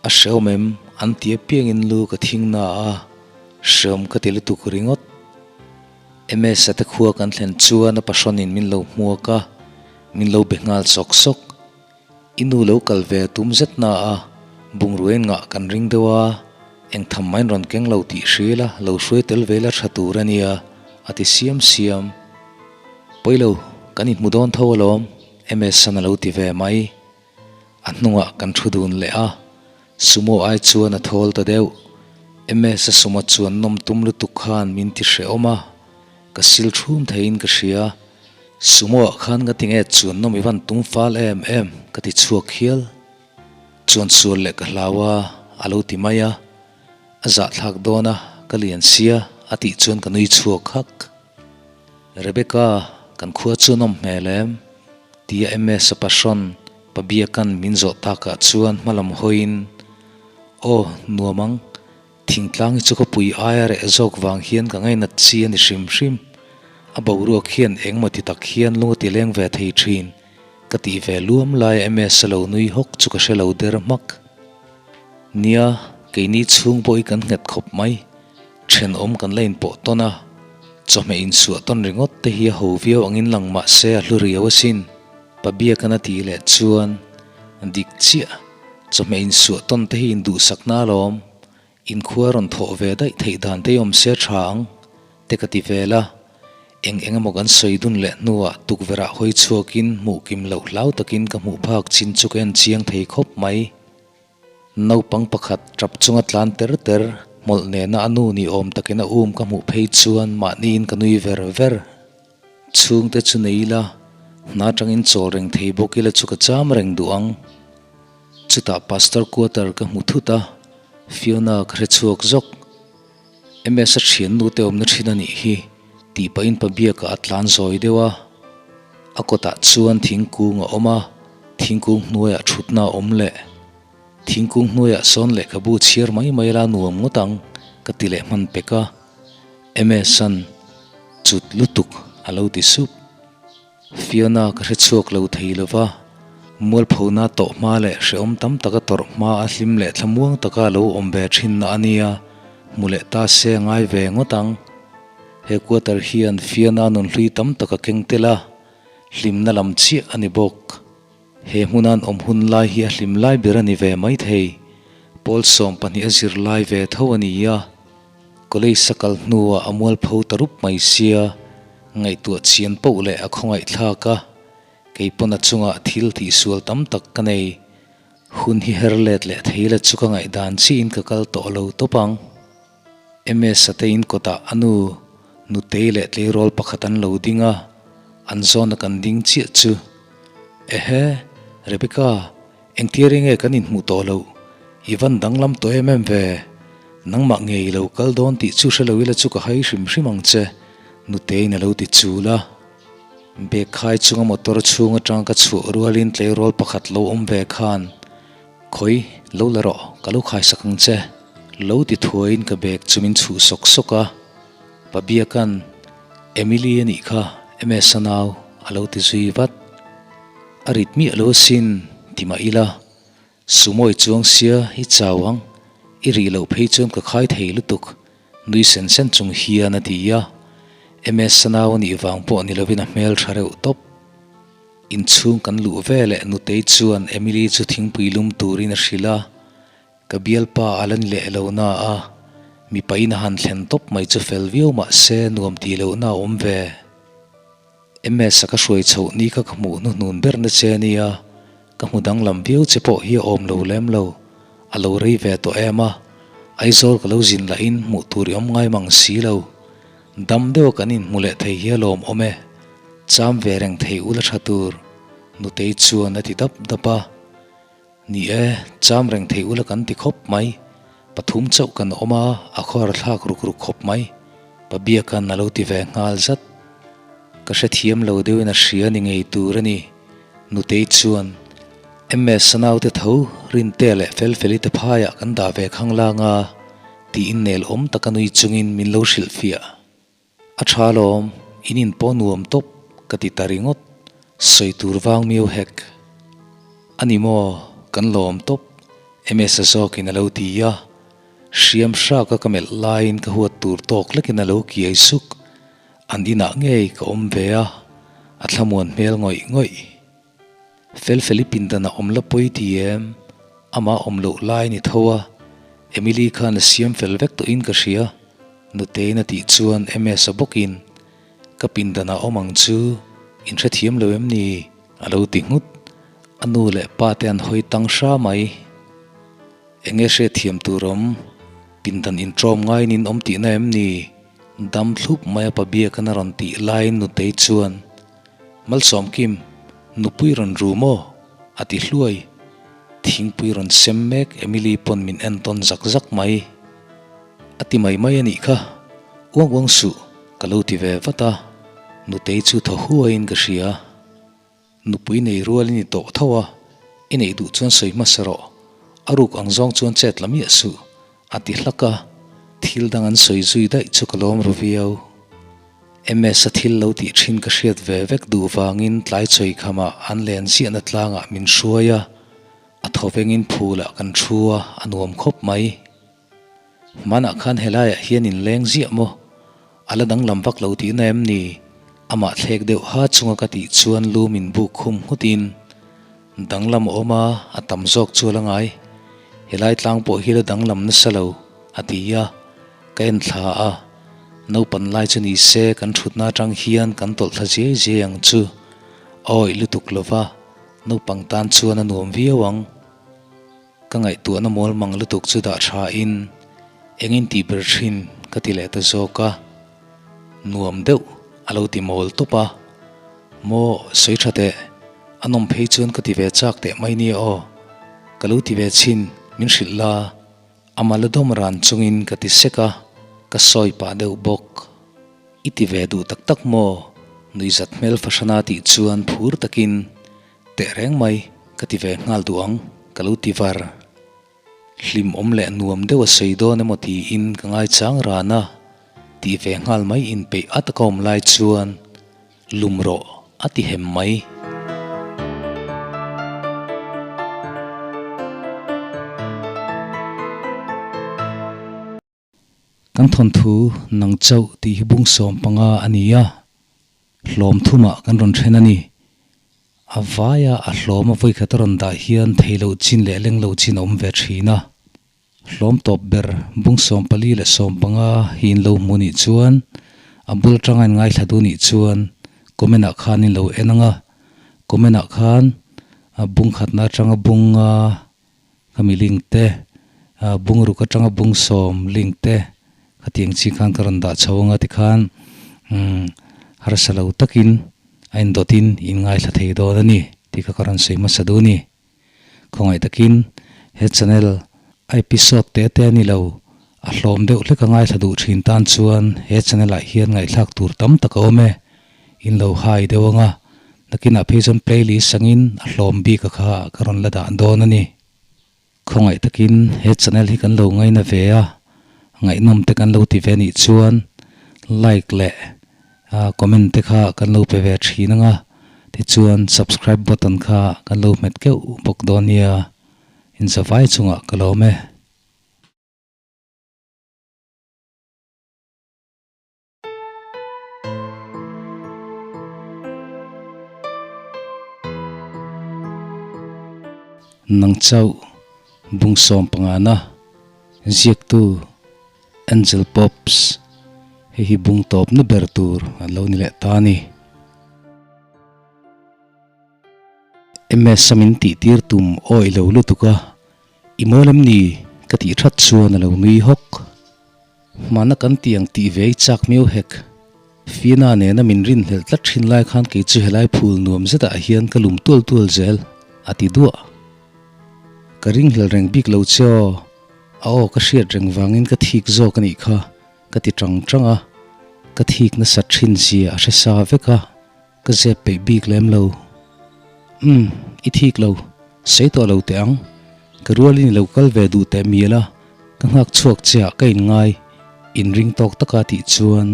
A: A hreawm em? An ti apiangin lu ka thing na a, hreawm ka ti lutuk ringawt. MS-a te khua kan thlen chuan a pahrawnin min lo hmuak a, min lo be nghal sawk sawk. I nu lo kal ve tum zet na a, bungrua in ngah kan ring deuh a, eng tham maiin rawn keng lo tih hria la, lo hruai tel ve la tha tur a nia, a ti siam siam. Pawilo, kan inhmu dawn tho alawm, MS-an a lo ti ve mai. A hnungah kan thu dun leh a, sumo ai chuan a thawl ta deuh. MS-a sumo chuan nawm tum lutuk khan min ti hrehawm a, ka sil thum theiin ka hria. Sumo-ah khan ka ti nge chuan nawm i van tum fal em em, ka ti chhuak hial. Chuan sual leh ka hlau a, a lo ti mai a. A zahthlak dawn a, ka lian sia, a tih chuan ka nui chhuak hak. Rebecca, kan khua chu nawm hmel em? Tia MS-a pahrawn Pabiaka'n min zawh takah chuan hma lam hawiin, Aw, nuam ang. Thingtlang hi chu khawpui aia reh zawk vang hian ka ngainat chi a ni hrim hrim. A boruak hian engmaw ti tak hian lung a ti leng ve thei thin. Ka tih ve luam laia MS-a lo nui hawk chu ka hre lo der hmak. Nia, keini chhung pawh hi kan nghet khawp mai. Thenawm kan la inpawh tawn a, chawhmeh insuah tawn ringawt te hi a ho viau angin lang mah se a hlu riau asin. Pabiakan a tih leh chuan, Dik chiah, chawhmeh insuah tawn te hi induhsakna alawm, inkhua rawn thawh ve daih theih dan te hi awm se tha ang, te ka ti vel a. Eng eng emaw kan sawi dun leh hnuah tukverh ah hawi chhuakin hmuh kim loh hlau takin ka hmuh phak chin chu ka en chiang thei khawp mai. Naupang pakhat tap chunga tlan ter ter hmawlh nena a nu ni awm takin a um ka hmuh phei chuan mahniin ka nui ver ver. Chhungte chu nei ila, hna atangin chawl reng thei bawk ila chu ka cham reng duh ang. Chutah Pastor quarter ka hmu thut a, Fiona ka hre chhuak zawk. MS-a thiannu te awmna thin a nih hi tih pahin Pabiaka a tlan zawi deuh a, a kawtah chuan thingkung a awm a, thingkung hnuaiah thutna a awm leh. Thingkung hnuaiah sawn lehkhabu chhiar mai mai la nuam ngawt ang ka ti leh hman pek a, MS-a'n chut lutuk a lo ti sup. Fiona ka hre chhuak lo thei lo va, mualphona tawh hma leh hrehawm tam taka tawrh hma a hlim leh thlamuang taka lo awm ve thinna a nia, hmu leh ta se a ngai ve ngawt ang. He quarter hian Fiona nunhlui tam tak a keng tel a, hlimna lam chiah a ni bawk. He hmunan awm hun lai hi a hlim lai ber a ni ve maithei. Pawl 12 a zir lai ve tho a ni a. College a kal hnuah a mualpho ta rup mai sia, ngaihtuah chian poh leh a khawngaih thlak a, kei pawn a chungah thil tihsual tam tak ka nei. Hun hi her let leh thei la chu ka ngaihdan chiin ka kal tawh lo tawp ang. MS-a te in kawtah a nu, nutei leh tleirawl pakhat an lo ding a, an zawna kan ding chiah chu. Ehe, Rebecca, Engtir enge kan inhmuh tawh loh? I van danglam tawh em em ve? Nangmah nge i lo kal dawn tih chu hre lo ila chu ka hai hrim hrim ang che, Nuteiin a lo ti chul a. Bag khai chunga motor chhung atang ka chhuah rualin tleirawl pakhat lo awm ve khan, Khawi, lo la rawh, ka lo khaisak ang che, lo ti thuaiin ka bag chu min chhuh sawk sawk a. Pabiakan, Emily a nih kha, MS-a nau, a lo ti zui vat. A rit miah lo asin, ti mah ila, Sumawi chuang sia i chau ang, i rih loh phei chuan ka khai thei lutuk, nui sen sen chung hian a ti a. MS-a nau a nih vang pawh ni lovin a hmel tha reuh tawp. Inchhung kan luh veleh Nutei chuan Emily chu thingpui lum turin a hrilh a, ka bialpa a la ni leh lo na a, mipa in a han thlen tawp mai chu fel viau mah se nuam tih lohna a awm ve. MS-a ka hruai chhoh ni kha ka hmuh hnuhnun ber na che ania, ka hmu danglam viau che pawh hi a awm lo lem lo, a lo rei ve tawh em a, Aizawl ka lo zin lahin hmuh tur i awm ngai mang si lo, dam deuha kan inhmu leh thei hi a lawm awm e, cham ve reng thei ula tha tur, Nutei chuan a ti dap dap a. Ni e, cham reng thei ula kan ti khawp mai. Pathum chauh kan awm a, a khawhar thlak ruk ruk khawp mai. Pabiakan a lo ti ve nghal zat. Ka hrethiam lo deuhin a hria ni ngei tur a ni. Nutei chuan, MS a naute tho, Rintea leh Felfeli te phaiah kan dah ve khanglang a, tiin nel awm taka nui chungin min lo hrilhfiah. A tha alawm, in in pawh nuam tawp ka ti ta ringawt, sawi tur vang miau hek. A ni maw, kan lawm tawp, MS-a zawkin a lo ti a, hriam hraka ka melh laiin ka huat tur tawk lekin a lo kiai suk, an inah ngei ka awm ve a, a thlamuan hmel ngawih ngawih. Felfeli pindan a awm la pawi ti em? Amah awm loh lai ni tho a, Emily khan a siam fel vek tawhin ka hria, Nuteiin a tih chuan MS-a bawkin, Ka pindan ah awm ang chu, in hrethiam lo em ni? a lo ti nghut. A nu leh pa te an hawi tang hra mai. Enge hriatthiam tur awm? Pindan intrawm ngaiin in awm tihna em ni? Dam thlup mai a pa biakan a rawn tih laiin Nutei chuan, Malsawm Kim, nupui rawn ru maw? a ti hluai. Thingpui rawn sem mek Emily pawn min entawn zak zak mai. A ti mai mai a nih kha, uang uang suh ka lo ti ve vat a, nutei chu thaw huaiin ka hria. Nupui nei rual i ni tawh tho a, i neih duh chuan sawi hmasa rawh, a ruk ang zawng chuan chet la miah suh, a ti hlak a, thil dang an sawi zui daih chu ka lawm ru viau. MS-a thil lo tih thin ka hriat ve vek duh vangin tlai chawi khamah an len ziahna tlangah min hruai a, a thawvengin phulah kan thu a, a nuam khawp mai. Hmanah khan helaiah hian in leng ziah maw? A la danglam vak lo tihna em ni? Amah thlek deuh ha chunga ka tih chuan lu min buk khum nghutin, Danglam a awm a, a tam zawk chu a la ngai. Helai tlang pawh hi la danglam nasa lo, a ti a. Ka en thla a, naupan lai chu ni se kan thutna atang hian kan tawlh thla ziai ziai ang chu. A awih lutuk lova, naupang tan chuan a nuam viau ang. Ka ngaihtuahna mawl mang lutuk chu dah tha in engin tih ber thin ka ti leh ta zawk a, nuam deuh a lo ti mawl tawp a, Maw sawi tha teh, a nawm phei chuan ka ti ve chak teh mai nia aw, ka lo ti ve chhin min hrilh la, a mal a dawm ran chungin ka ti sek a, ka sawi pah deuh bawk. I ti ve duh tak tak maw? Nuihzat hmel fahrana tih chuan phur takin Teh reng mai, ka ti ve nghal duh ang, ka lo ti var. Hlim awm leh nuam deuh a sawi dawn emaw tiin ka ngaichang ran a, tih ve nghal mai inpeih at a ka awm lai chuan, Lum rawh, A ti hem mai. Kan thawnthu nang chauh tih hi bung 15 a ni a, hlawm thumah kan rawn then a ni. A vaia a hlawm a vawikhat a rawn dah hian thei loh chin leh leng lo chin a awm ve thin a. Hlawm tawp ber bung 14 leh 15 hi in lo hmu nih chuan a bul atanga in ngaithla duh nih chuan comment ah khan in lo en ang a, comment ah khan bung khatna atanga bung a Khami link te, bung ruk atanga bung sawm link te khatiang chi khan ka rawn dah chho anga tikhan harsa lo takin a indawtin in ngaithla thei dawn a ni tih kha ka rawn sawi hmasa duh a ni. Khawngaih takin he channel a episode te te a ni lo, a hlawm deuh hlek a ngaithla duh thin tan chuan he channel ah hian ngaihthlak tur tam tak a awm e. In lo hai deuh anga, nakinah phei chuan playlist angin a hlawm bik a kha ka rawn la dah dawn a ni. Khawngaih takin he channel hi kan lo ngaina ve a, ngaihnawm te kan lo ti ve nih chuan like leh comment te kha kan lo pe ve thin anga, tichuan subscribe button kha kan lo hmet keuh bawk dawn nia, inzavai chungah ka lawm e. Nang chauh bung 15 na ziaktu Angel Pops hei hi bung tawpna ber tur an lo ni leh ta a ni. MS a min tih tir tum awih lo lutuk a, i mawl em ni ka tih that chuan a lo nui hawk. Hmana kan tih ang tih ve i chak miau hek. Fina nena min rinhlelh tlat thin lai khan kei chu helai phul nuam zetah hian ka lum tual tual zel, a ti duah. Ka ringhlel reng bik lo che aw, a aw ka hriat reng vangin ka thik zawk a nih kha, ka ti tang tang a. Ka thik nasat thin zia a hre sa vek a. Ka zep peih bik lem lo. Umm, i thik lo. Sei tawh lo teh ang. Ka rualin i lo kal ve duh teh mial a, ka nghak chhuak che ah ka inngai. Inring tawk taka tih chuan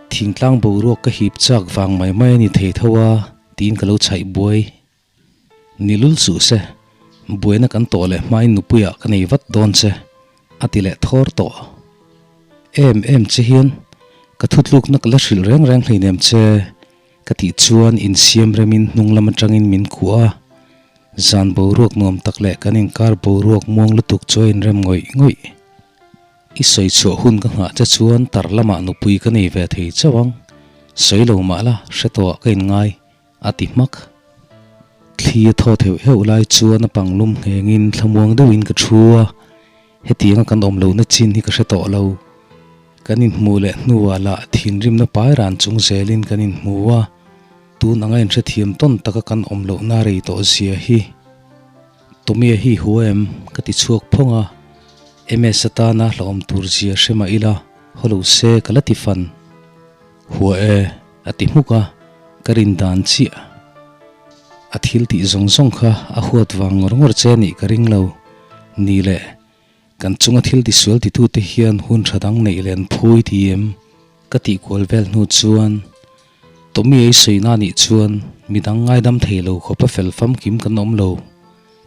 A: thingtlang boruak ka hip chak vang mai mai a ni thei tho a, tiin ka lo chhaih buai. Ni lul suh se, buaina kan tawh leh hmain nupuiah ka nei vat dawn che, a ti leh thawr tawh. Em em che hian ka thutlukna ka la hrilh reng reng hleinem che, ka tih chuan insiam remin hnung lam atangin min khuh a. Zan boruak nuam tak leh kan inkar boruak muang lutuk chu a inrem ngawih ngawih. I sawi chhuah hun ka nghah che chuan tar lamah nupui ka nei ve thei chauh ang, sawi lo mah la hre tawhah ka inngai. A ti hmak. Thli a thaw theuh heuh lai chuan a panglum nghengin thlamuang deuhin ka thu a, hetianga kan awm lohna chin hi ka hre tawh lo. Kan inhmuh leh hnuah lah thinrimna pai ran chung zelin kan inhmu a, tun anga inhrethiam tawn taka kan awm lohna rei tawh zia hi. Tommy-a hi hua em? Ka ti chhuak phawng a, MS atana hlauhawm tur zia hre mah ila, haw lo se ka la ti fan. Hua e. A ti hmuk a, ka rin dan chiah. A thil tih zawng zawng kha a huat vang ngawr ngawr che nih ka ring lo. Ni le, kan chunga thil tisual titute hian hun tha dang neih leh an phui ti em? Ka tih kual vel hnu chuan Tommy ei sawina nih chuan midang ngaidam thei lo khawpa fel famkim kan awm lo.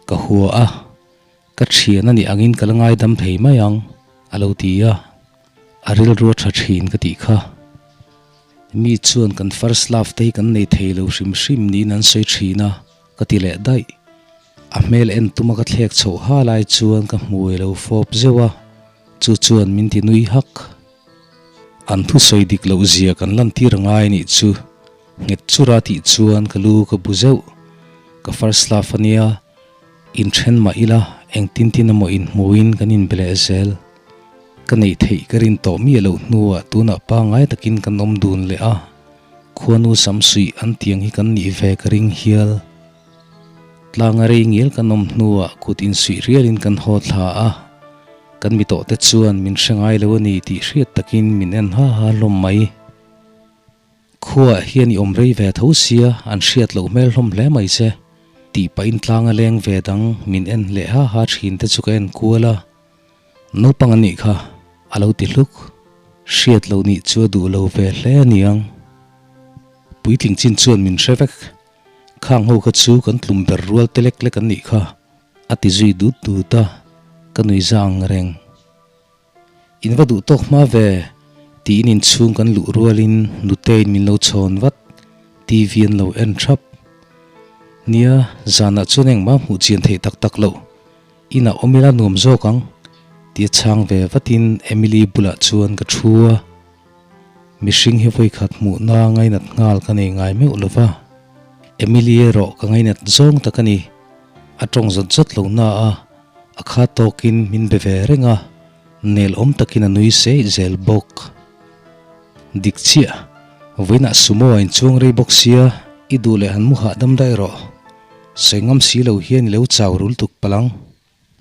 A: Ka hua a, ka thian a nih angin ka la ngaidam thei mai ang, a lo ti a. A rilru a tha thin ka tih kha. Mi chuan kan first love te hi kan nei thei lo hrim hrim niin an sawi thin a, ka ti leh daih. A hmel en tuma ka thlek chhoh ha lai chuan ka hmui a lo fawp zeuh a, chu chuan min ti nui hak. An thusawi dik loh zia kan lantir a ngai nih chu nghet chura tih chuan ka lu ka bu zeuh. Ka first love a nia, inthen mah ila engtin tin emaw inhmuin kan inbe leh zel. Ka neih theih ka rin tawh miah loh hnuah tunah pangngai takin kan awm dun leh a, khuanu sam suih an tiang hi kan nih ve ka ring hial. Tlanga rei ngial kan awm hnuah kut insuih rialin kan haw thla a, kan mi tawhte chuan min hre ngai lo a ni tih hriat takin min en ha ha hlawm mai. Khuaah hian i awm rei ve tho sia, an hriat loh hmel hlawm hle mai che, tih pahin tlanga leng ve dang min en leh ha ha thin te chu ka en kual a. Naupang an nih kha, a lo ti hluk. Hriat loh nih chu a duh lo ve hle a niang. Puitling chin chuan min hre vek. Khang ho kha chu kan tlum ber rual te lek lek an nih kha, a ti zui dut dut a, ka nui za ang reng. In va duh tawk hma ve, tiin inchhung kan luh rualin Nuteiin min lo chhawn vat, TV an lo en thap. Nia, zanah chuan engmah hmuh chian theih tak tak loh, inah awm ila nuam zawk ang, tia chhang ve vatin Emily bulah chuan ka thu a. Mihring hi vawikhat hmuhna ngainat nghal ka nei ngai meuh lo va, Emily erawh ka ngainat zawng tak a ni. A tawng zawt zawt lo na a, a kha tawkin min be ve reng a, nel awm takin a nui seih zel bawk. Dik chiah, vawiinah sumo a inchuang rei bawk sia, i duh leh han mu hahdam daih rawh. Sawi ngam si lo hian i lo chau rul tuk palh ang.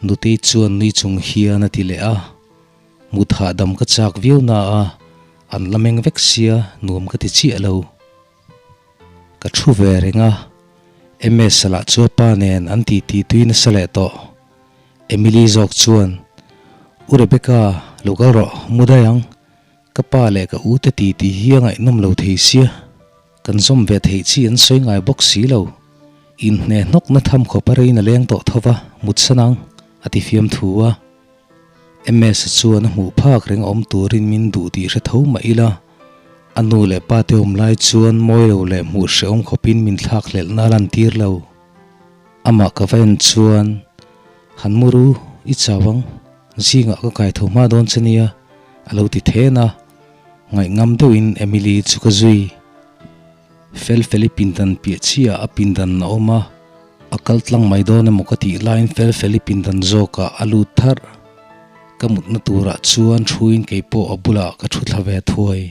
A: Nutei chuan nui chung hian a ti leh a, mut hahdam ka chak viau na a, an la meng vek sia nuam ka ti chiah lo. Ka thu ve reng a, MS lah chu a pa nen an titi tui nasa leh tawh. Emily zawk chuan, U Rebecca, lo kal rawh, mu daih ang. Ka pa leh ka u te titi hi a ngaihnawm lo thei sia, kan zawm ve theih chi an sawi ngai bawk si lo. Inhne hnawkna tham khawp a rein a leng tawh tho va, mut san ang, a ti fiam thu a. MS-a chuan a hmuh phak reng awm turin min duh tih hre tho mah ila, a nu leh pa te awm lai chuan mawi lo leh hmuh hrehawm khawpin min thlak hlelhna a lantir lo. Amah ka va en chuan, Han mu ru, i chau ang. Zingah ka kai tho hma dawn che nia, a lo ti then a. Ngaihngam deuhin Emily chu ka zui. Felfeli pindan piah chiah a pindan a awm a, a kal tlang mai dawn emaw ka tih laiin Felfeli pindan zawkah a lut tharh. Ka mutna turah chuan thuin keipawh a bulah ka thu thla ve thuai.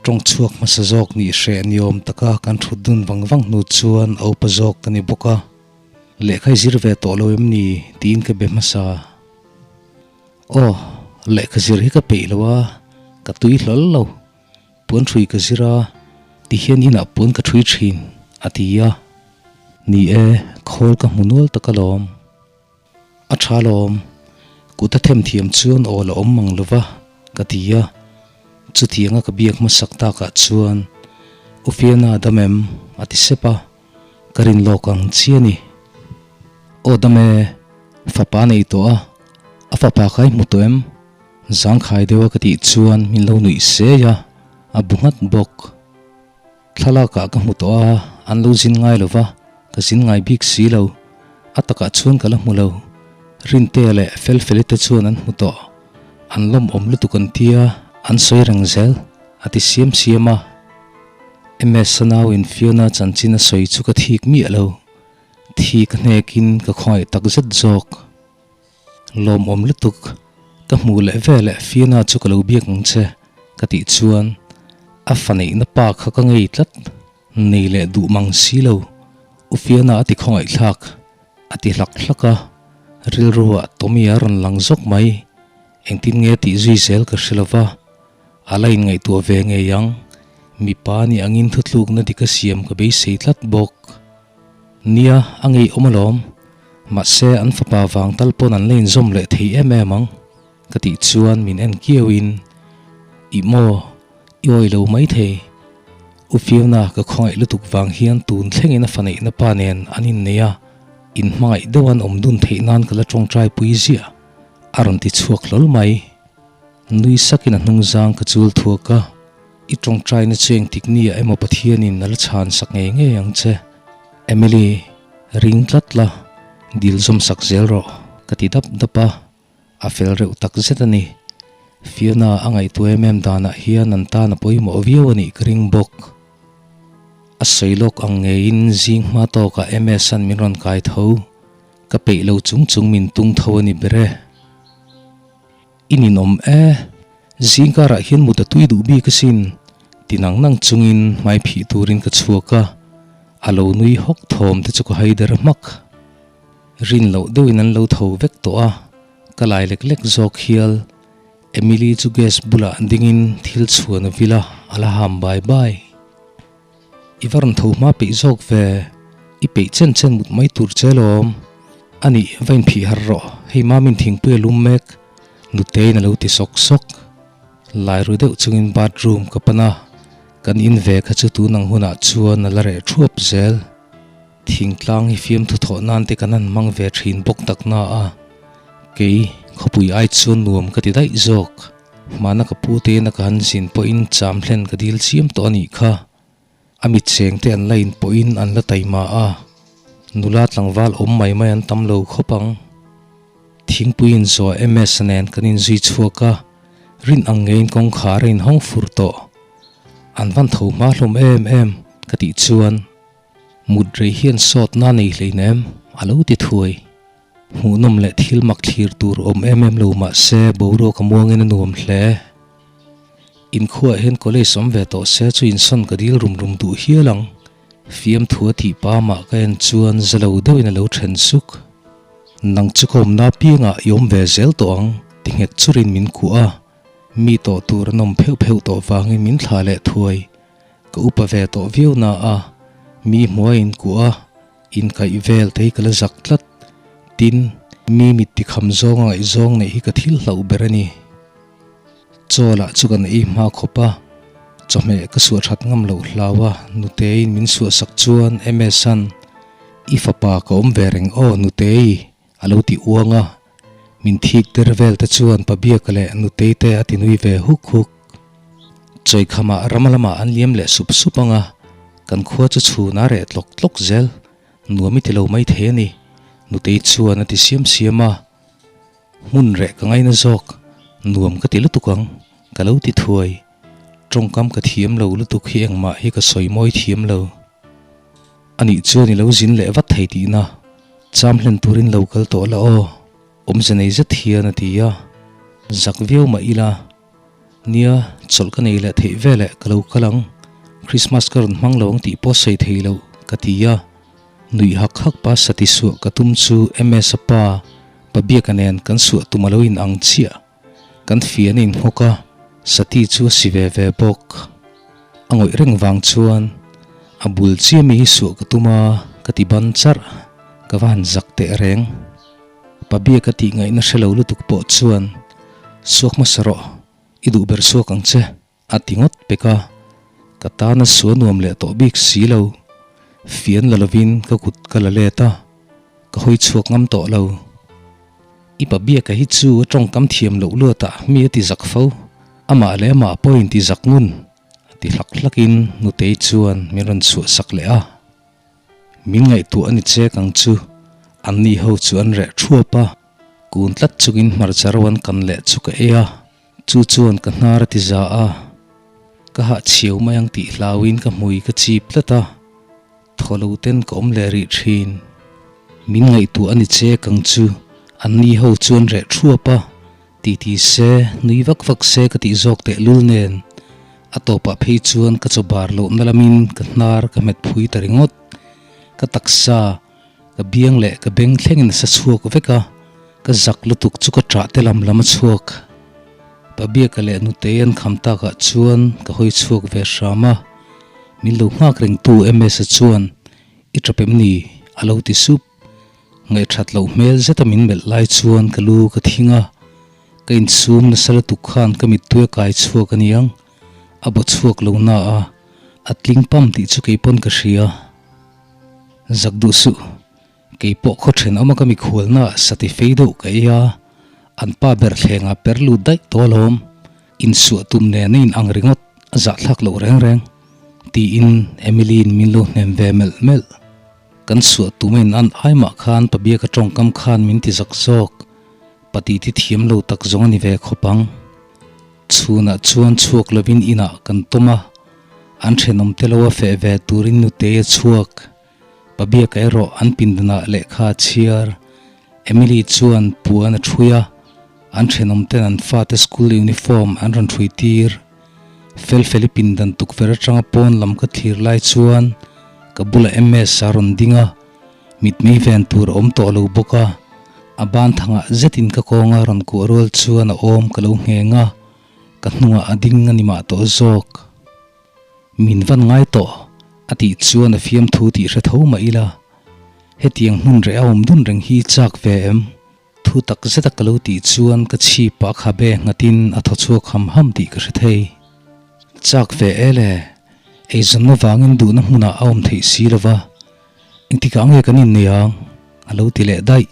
A: Tawng chhuak hmasa zawk nih hreh ni awm taka kan thut dun vang vang hnu chuan a upa zawk ka ni bawk a, lehkha i zir ve tawh lo em ni tiin ka be hmasa. Aw, lehkha zir hi ka peih lo a, ka tui hlawl lo, puan hrui ka zir a, tihian inah puan ka ṭhui ṭhin, a ti a. Ni e, khawl ka hmu nual tak alawm. A tha lawm, kut a them thiam chuan aw la awm mang lova ka ti a, chutianga ka biak hmasak takah chuan U Fiona dam em? a ti sep a, ka rin lawk ang chi a ni. Aw dam e, fapa nei tawh a, a fapa kha i hmu tawh em? Zangkhai deuha ka tih chuan min lo nuih sei a, a bu nghat bawk. Thlalakah ka hmu tawh a, an lo zin ngai lo va, ka zin ngai bik si lo. A takah chuan ka la hmu lo. Rintea leh Felfeli te chuan an hmu tawh. An lawmawm lutuk an tia, an sawi reng zel, a ti siam siam a. MS-a nauin Fiona chanchin a sawi chu ka thik miah lo. Thi ka hnekin ka khawngaih tak zet zawk. Lawmawm lutuk, ka hmuh leh veleh Fiona chu ka lo biak ang che ka tih chuan a fa neihna pa kha ka ngei tlat, nei leh duh mang si lo, U Fiona a ti khawngaihthlak, a ti hlak hlak a, rilruah Tommy a rawn lang zawk mai, engtin nge tih zui zel ka hre lova, a la inngaihtuah ve ngei ang, mipa nih angin thutlukna dik a siam ka beisei tlat bawk. Nia, a ngeiawm alawm. Mahse, an fapa vang tal pawn an la inzawm leh thei em em ang, ka tih chuan min en kiauin, Ih maw, i awi lo maithei. U Fiona ka khawngaih lutuk vang hian tun thlengin a fa neihna pa nen an innei a, inhmangaih deuh an awm dun theih nan ka la tawngtai pui ziah, a rawn ti chhuak hlawl mai. Nui sakin a hnungzang ka chul thuak a. I tawngtaina chu engtik nia emaw Pathianin a la chhan sak ngei ngei ang che. Emily, ring tlat la, dil zawm sak zel rawh, ka ti dap dap a, a fel reuh tak zet a ni. Fiona a ngaihtuah em em danah hian an tan a pawimawh viau a nih ka ring bawk. A sawi lawk ang ngeiin zing hma tawkah MS-a'n min rawn kai tho, ka peih lo chung chung min tung tho a ni ber e. I ninawm e, zing karah hian mut a tui duh bik asin, ti nang nang chungin hmai phih turin ka chhuak a, a lo nui hawk thawm te chu ka hai der hmak. Rin loh deuhin an lo tho vek tawh a, ka lai lek lek zawk hial. Emily chu gas bulah dingin thil chhuan a vil a, a la ham bai bai. I va rawn tho hma peih zawk ve, i peih chen chen mut mai tur che lawm. A nih, va inphih har rawh, hei Mamin thingpui a lum mek, Nuteiin a lo ti sawk sawk. Lai ru deuh chungin bathroom ka pan a. Kan in ve kha chu tun ang hunah chuan a la reh thuap zel. Thingtlang hi fiamthu thawh nan te kan han hmang ve thin bawk tak na a, kei khawpui ai chuan nuam ka ti daih zawk. Hmana ka pu te ina ka han zin pawhin cham hlen ka dil chiam tawh a nih kha. A mit cheng te an la in pawhin an la taima a, nula tlangval awm mai mai an tam lo khawp ang. Thingpui inzawh MS nen kan inzui chhuak a, rin ang ngeiin kawngkhar a inhawng fur tawh. An van tho hma hlawm em em ka tih chuan mut rei hian sawtna nei hleinem a lo ti thuai. Hmuhnawm leh thil mak thlir tur awm em em lo mah se boruak a muangin a nuam hle. Inkhuaah hian college awm ve tawh se chu insawn ka dil rum rum duh hial ang. Fiamthu a tih pa mah ka en chuan za lo deuhin a lo then suk. Nang chu ka awmna piangah i awm ve zel tawh ang ti nghet churin min kuah a, mi tawh tur an awm pheuh pheuh tawh vangin min thlah leh thuai. Ka upa ve tawh viau na a, mi hmuai inkuah a, inkaih vel te hi ka la zak tlat. Tin, mi mit tikham zawnga ngaihzawng neih hi ka thil hlauh ber a ni. Chaw lah chu kan ei hma khawp a, chawhmeh ka suah that ngam loh hlau a, Nuteiin min suah sak chuan MS-a'n, I fapa ka awm ve reng aw Nutei, a lo ti uang a, min thik der vel te chuan Pabiaka leh Nutei te a ti nui ve huk huk. Chawikhamah rama lamah an liam leh sup sup ang a, kan khua chu chhun a reh tlawk tlawk zel, nuam i ti lo mai thei a ni, Nutei chuan a ti siam siam a. Hmun reh ka ngaina zawk, nuam ka ti lutuk ang, ka lo ti thuai. Tawngkam ka thiam lo lutuk hi engmah hi ka sawi mawi thiam lo. Anih chuan i lo zin leh vat thei tihna, cham hlen turin lo kal tawh la aw, awmze nei zet hian a ti a. Zak viau mah ila, nia chawlh ka nei leh theih veleh ka lo kal ang, Christmas ka rawn hmang lo ang tih pawh sawi thei lo, ka ti a. Nuih hak hak pa sati suah ka tum chu MS-a pa Pabiaka nen kan suah tum a lo in ang chiah. Kan fian a inhawk a, sati chu a si ve ve bawk. A ngawih reng vang chuan a bul chiah mi hi suah ka tum a, ka ti ban charh, ka va han zak teh reng. Pabiaka tih ngaihna hre lo lutuk pawh chuan, Suak hmasa rawh, i duh ber suak ang che. A ti ngawt pek a, ka tana sua nuam leh tawh bik si lo. Fian la lovin ka kut ka la let a, ka hawi chhuak ngam tawh lo. I pa biaka hi chu a tawngkam thiam loh luatah mi a ti zak fo, amah leh amah pawhin ti zak ngun, a ti hlak hlakin Nutei chuan min rawn chhuah sak leh a. Min ngaihtuah a ni chek ang chu, anni ho chu an reh thuap a, kun tlat chungin hmarcha ro an kan leh chu ka ei a. Chu chuan ka hnar a ti za a, ka hahchhiau mai ang tih hlauin ka hmui ka chip tlat a, thaw lo ten ka awm leh rih thin. Min ngaihtuah a ni chek ang chu, an ni ho chuan reh thuap a, ti ti se, nui vak vak se ka tih zawk teh lul nen, a tawpah phei chuan ka chaw bar lohna lamin ka hnar ka hmet phui ta ringawt. Ka taksa, ka biang leh ka beng thlengin a sa chhuak vek a. Ka zak lutuk chu ka ṭah te lam lam a chhuak. Pabiaka leh Nutei an kham takah chuan ka hawi chhuak ve hram a, min lo nghak rengtu MS-a chuan i ṭap em ni? a lo ti sup. Ngaihṭhat loh hmel zeta min melh lai chuan ka lu ka thing a, ka insum nasa lutuk khan ka mittui a kai chhuak aniang, a baw chhuak lo na a, a tling pam tih chu keipawn ka hria. Zak duh suh. Kei pawh khaw thenawma ka mikhualna sati fei deuh ka ei a, an pa ber thlengah per lut daih tawh alawm, insuah tum nen a in ang ringawt a zahthlak loh reng reng, tiin Emily-in min lo hnem ve melh melh. Kan suah tum a in an ai mah khan Pabiaka tawngkam khan min ti zak zawk, pati ti thiam lo tak zawng a ni ve khawp ang. Chhunah chuan chhuak lovin inah kan tawm a, an thenawm te lo a feh ve turin nutei a chhuak. Pabiaka erawh an pindanah lehkha a chhiar. Emily chuan puan a ṭhui a, an ṭhenawmten an fate school uniform an rawn ṭhui tir. Felfeli pindan tukverh aṭanga pawn lam ka thlir lai chuan ka bulah MS a rawn ding a, mitmei ven tur a awm tawh lo bawk a, a ban thangah zetin ka kawnga rawn kuah rual chuan a awm ka lo ngheng a, ka hnungah a ding a ni mah tawh zawk. Min van ngai tawh, a tih chuan a fiamthu tih hre tho mah ila, hetiang hmun reh a awm dun reng hi chak ve em? Thu tak zeta ka lo tih chuan ka chhip ah khabe nghatin a thaw chhuak ham ham tih ka hre thei. Chak ve e le! Eizawnna vangin duhna hmunah a awm theih si lo va, engtikah nge kan innei ang? a lo ti leh daih.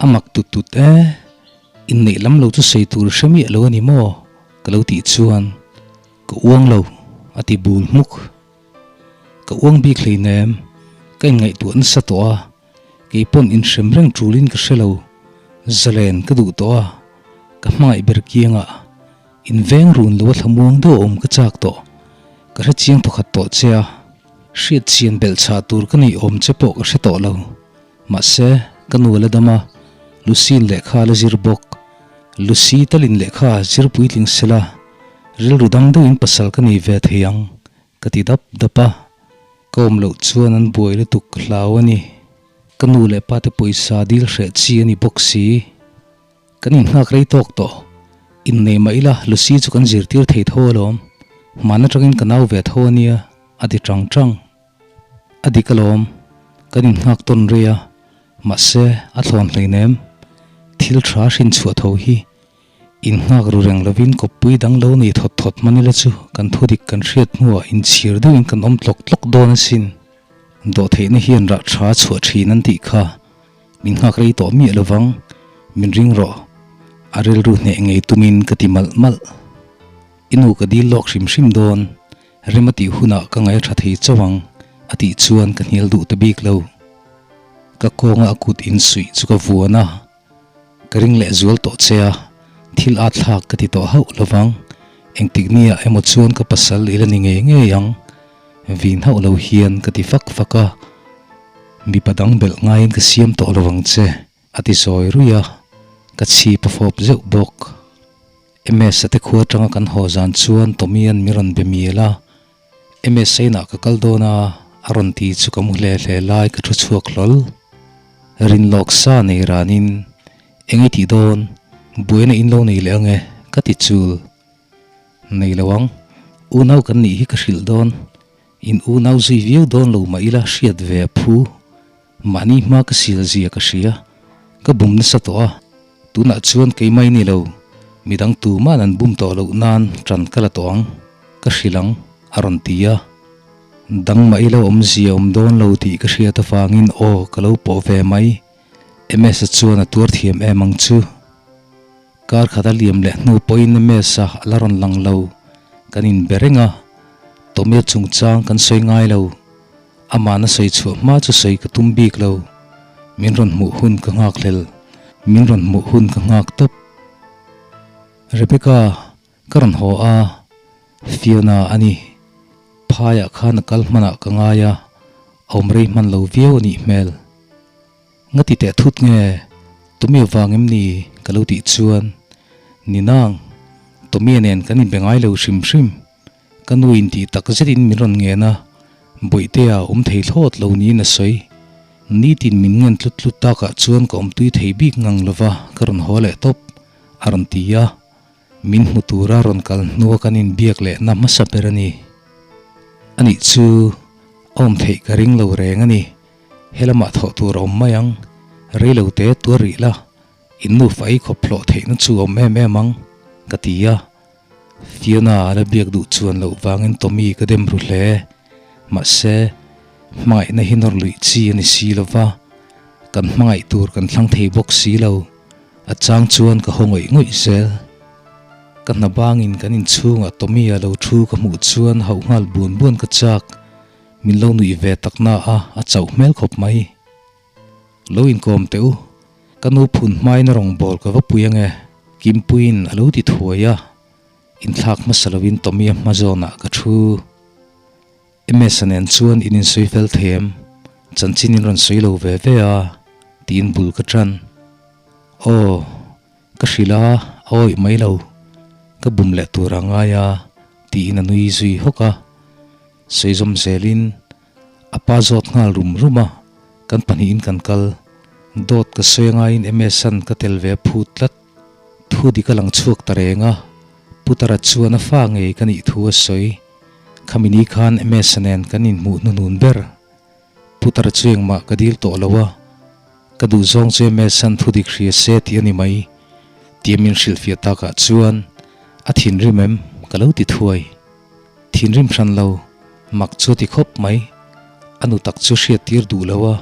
A: A mak tut tut e, inneih lam lo chu sawi tur hre miah lo a ni maw? ka lo tih chuan ka uang lo a ti bul hmuk. Ka uang bik hleinem, ka inngaihtuah nasa tawh a, kei pawn inhrem reng tulin ka hre lo, zalen ka duh tawh a, ka hmangaih ber kiangah inveng run lo a thlamuang deuh a awm ka chak tawh, ka hre chiang thawkhat tawh che a, hriat chian belh chhah tur ka neih awm che pawh ka hre tawh lo, mahse ka nu a la dam a, Lucy-in lehkha a la zir bawk, Lucy talin lehkha zir puitling sela, rilru dang deuhin pasal ka nei ve thei ang. Ka ti dap dap a, ka awm loh chuan an buai lutuk ka hlau a ni. Ka nu leh pa te pawisa dil hreh chi a ni bawk si. Kan inghak rei tawk tawh. Innei mah ila Lucy chu kan zirtir thei tho alawm. Hman atangin ka nau ve tho a nia, a ti tang tang. A dik alawm, kan inghak tawn rei a, mahse a thlawn hleinem. Thil tha hrin chhuah tho hi Innghak ru reng lovin kawppui dang lo nei thawt thawt hman ila chu kan thudik kan hriat hnuah inchhir deuhin kan awm tlawk tlawk dawn asin. Dawhtheihna hian rah tha chhuah thin an tih kha min nghak rei tawh miah lovang, min ring rawh. A rilru hneh ngei tumin ka ti malh malh. I nu ka dil lawk hrim hrim dawn, rem a tih hunah ka ngaih a tha thei chauh ang a tih chuan ka hnial duh ta bik lo. Ka kawnga a kut insuih chu ka vuan a. Ka ring leh zual tawh che a, thil at thlak ka ti tawh hauh lovang. Engtik nia emaw chuan ka pasal i la ni ngei ngei ang. Vin hauh lo hian ka ti fak fak a, mipa dang belh ngaiin ka siam tawh lovang che, a ti zawi ruih a, ka chhip a fawp zeuh bawk. MS-a te khua atanga kan haw zan chuan Tommy-a'n mi rawn be mial a, MS-a inah ka kal dawn a, a rawn ti chu ka mu hle hle lai ka thu chhuak hlawl. Rinlawk sa nei ranin, Eng i tih dawn? Buaina in lo nei leh ang e, ka ti chul. Nei lo ang, unau kan nih hi ka hrilh dawn. In unau zui viau dawn lo mah ila hriat ve a phu. Mahni hma ka sil zia ka hria, ka bum nasa tawh a, tunah chuan keimah i ni lo, midang tuma'n an bum tawh loh nan ṭan ka la tawh ang, ka hrilh ang, a rawn ti a. Dang mah ilo awmzia awm dawn lo tih ka hriat avangin aw ka lo pawh ve mai, Ms-a chuan a tuar thiam em ang chu. Kar khat a liam leh hnu pawhin Ms-a a la rawn lang lo, kan inbe reng a, Tommy-a chungchang kan sawi ngai lo. Amahna sawi chhuah hma chu sawi ka tum bik lo. Min rawn hmuh hun ka nghak hlel. Min rawn hmuh hun ka nghak tawp. Rebecca, ka rawn haw a, Fiona a ni. Phaiah khan a kal hmanah ka ngai a, a awm rei hman lo viau a nih hmel. Nga ti teh thut nge? Tommy vang em ni? ka lo tih chuan, Ni nang, Tommy nen kan inbe ngai lo hrim hrim. Ka nu in tih tak zetin min rawn ngen a, Bawihtea awm thei thlawt lo niin a sawi. Nitin min ngen tlut tlut takah chuan ka awm tui thei bik ngang lova ka rawn haw leh tawp, a rawn ti a. Min hmu tura rawn kal hnua kan inbiak leh na hmasa ber a ni. Anih chu awm theih ka ring lo reng a ni. He lamah thawh tur a awm mai ang, rei lo te tuar rih la, in nufa ei khawp hlawh theihna chu a awm em em ang, ka ti a. Fiona a la biak duh chuan loh vangin Tommy ka dem ru hle. Mahse, hmangaihna hi nawr luih chi a ni si lo va, kan hmangaih tur kan thlang thei bawk si lo. A chang chuan ka haw ngawih ngawih zel. Ka hna bangin kan inchhungah Tommy a lo thu ka hmuh chuan hauh nghal buan buan ka chak. Min lo nuih ve tak na a, a chauh hmel khawp mai. Lo inkawm teh u, ka nu phun hmain a rawn bawl ka va pui ange, Kimpuiin a lo ti thuai a, inthlak hmasa lovin Tommy-a hma zawnah ka thu. Ms-a nen chuan in insawi fel thei em? Chanchin in rawn sawi lo ve ve a, tiin bul ka tan. Aw, ka hrilh a, a awih mai lo, ka bum leh tur a ngai a, tiin a nui zui hawk a. Sawi zawm zelin a pa zawt nghal rum rum a, kan pahnihin kan kal. Dawt ka sawi angaiin MS-a'n ka tel ve a phut tlat. Thu dik a lang chhuak ta reng a, Putara chuan a fa ngei ka nih thu a sawi. Khami ni khan MS-a nen kan inhmuh hnuhnun ber. Putara chu engmah ka dil tawh lo a, ka duhzawng chu MS-a'n thu dik hria se tih a ni mai. Tia min hrilhfiah takah chuan a thinrim em ka lo ti thuai. Thinrim hran lo. Mak chu a ti khawp mai. A nu tak chu hriat tir duh lo a,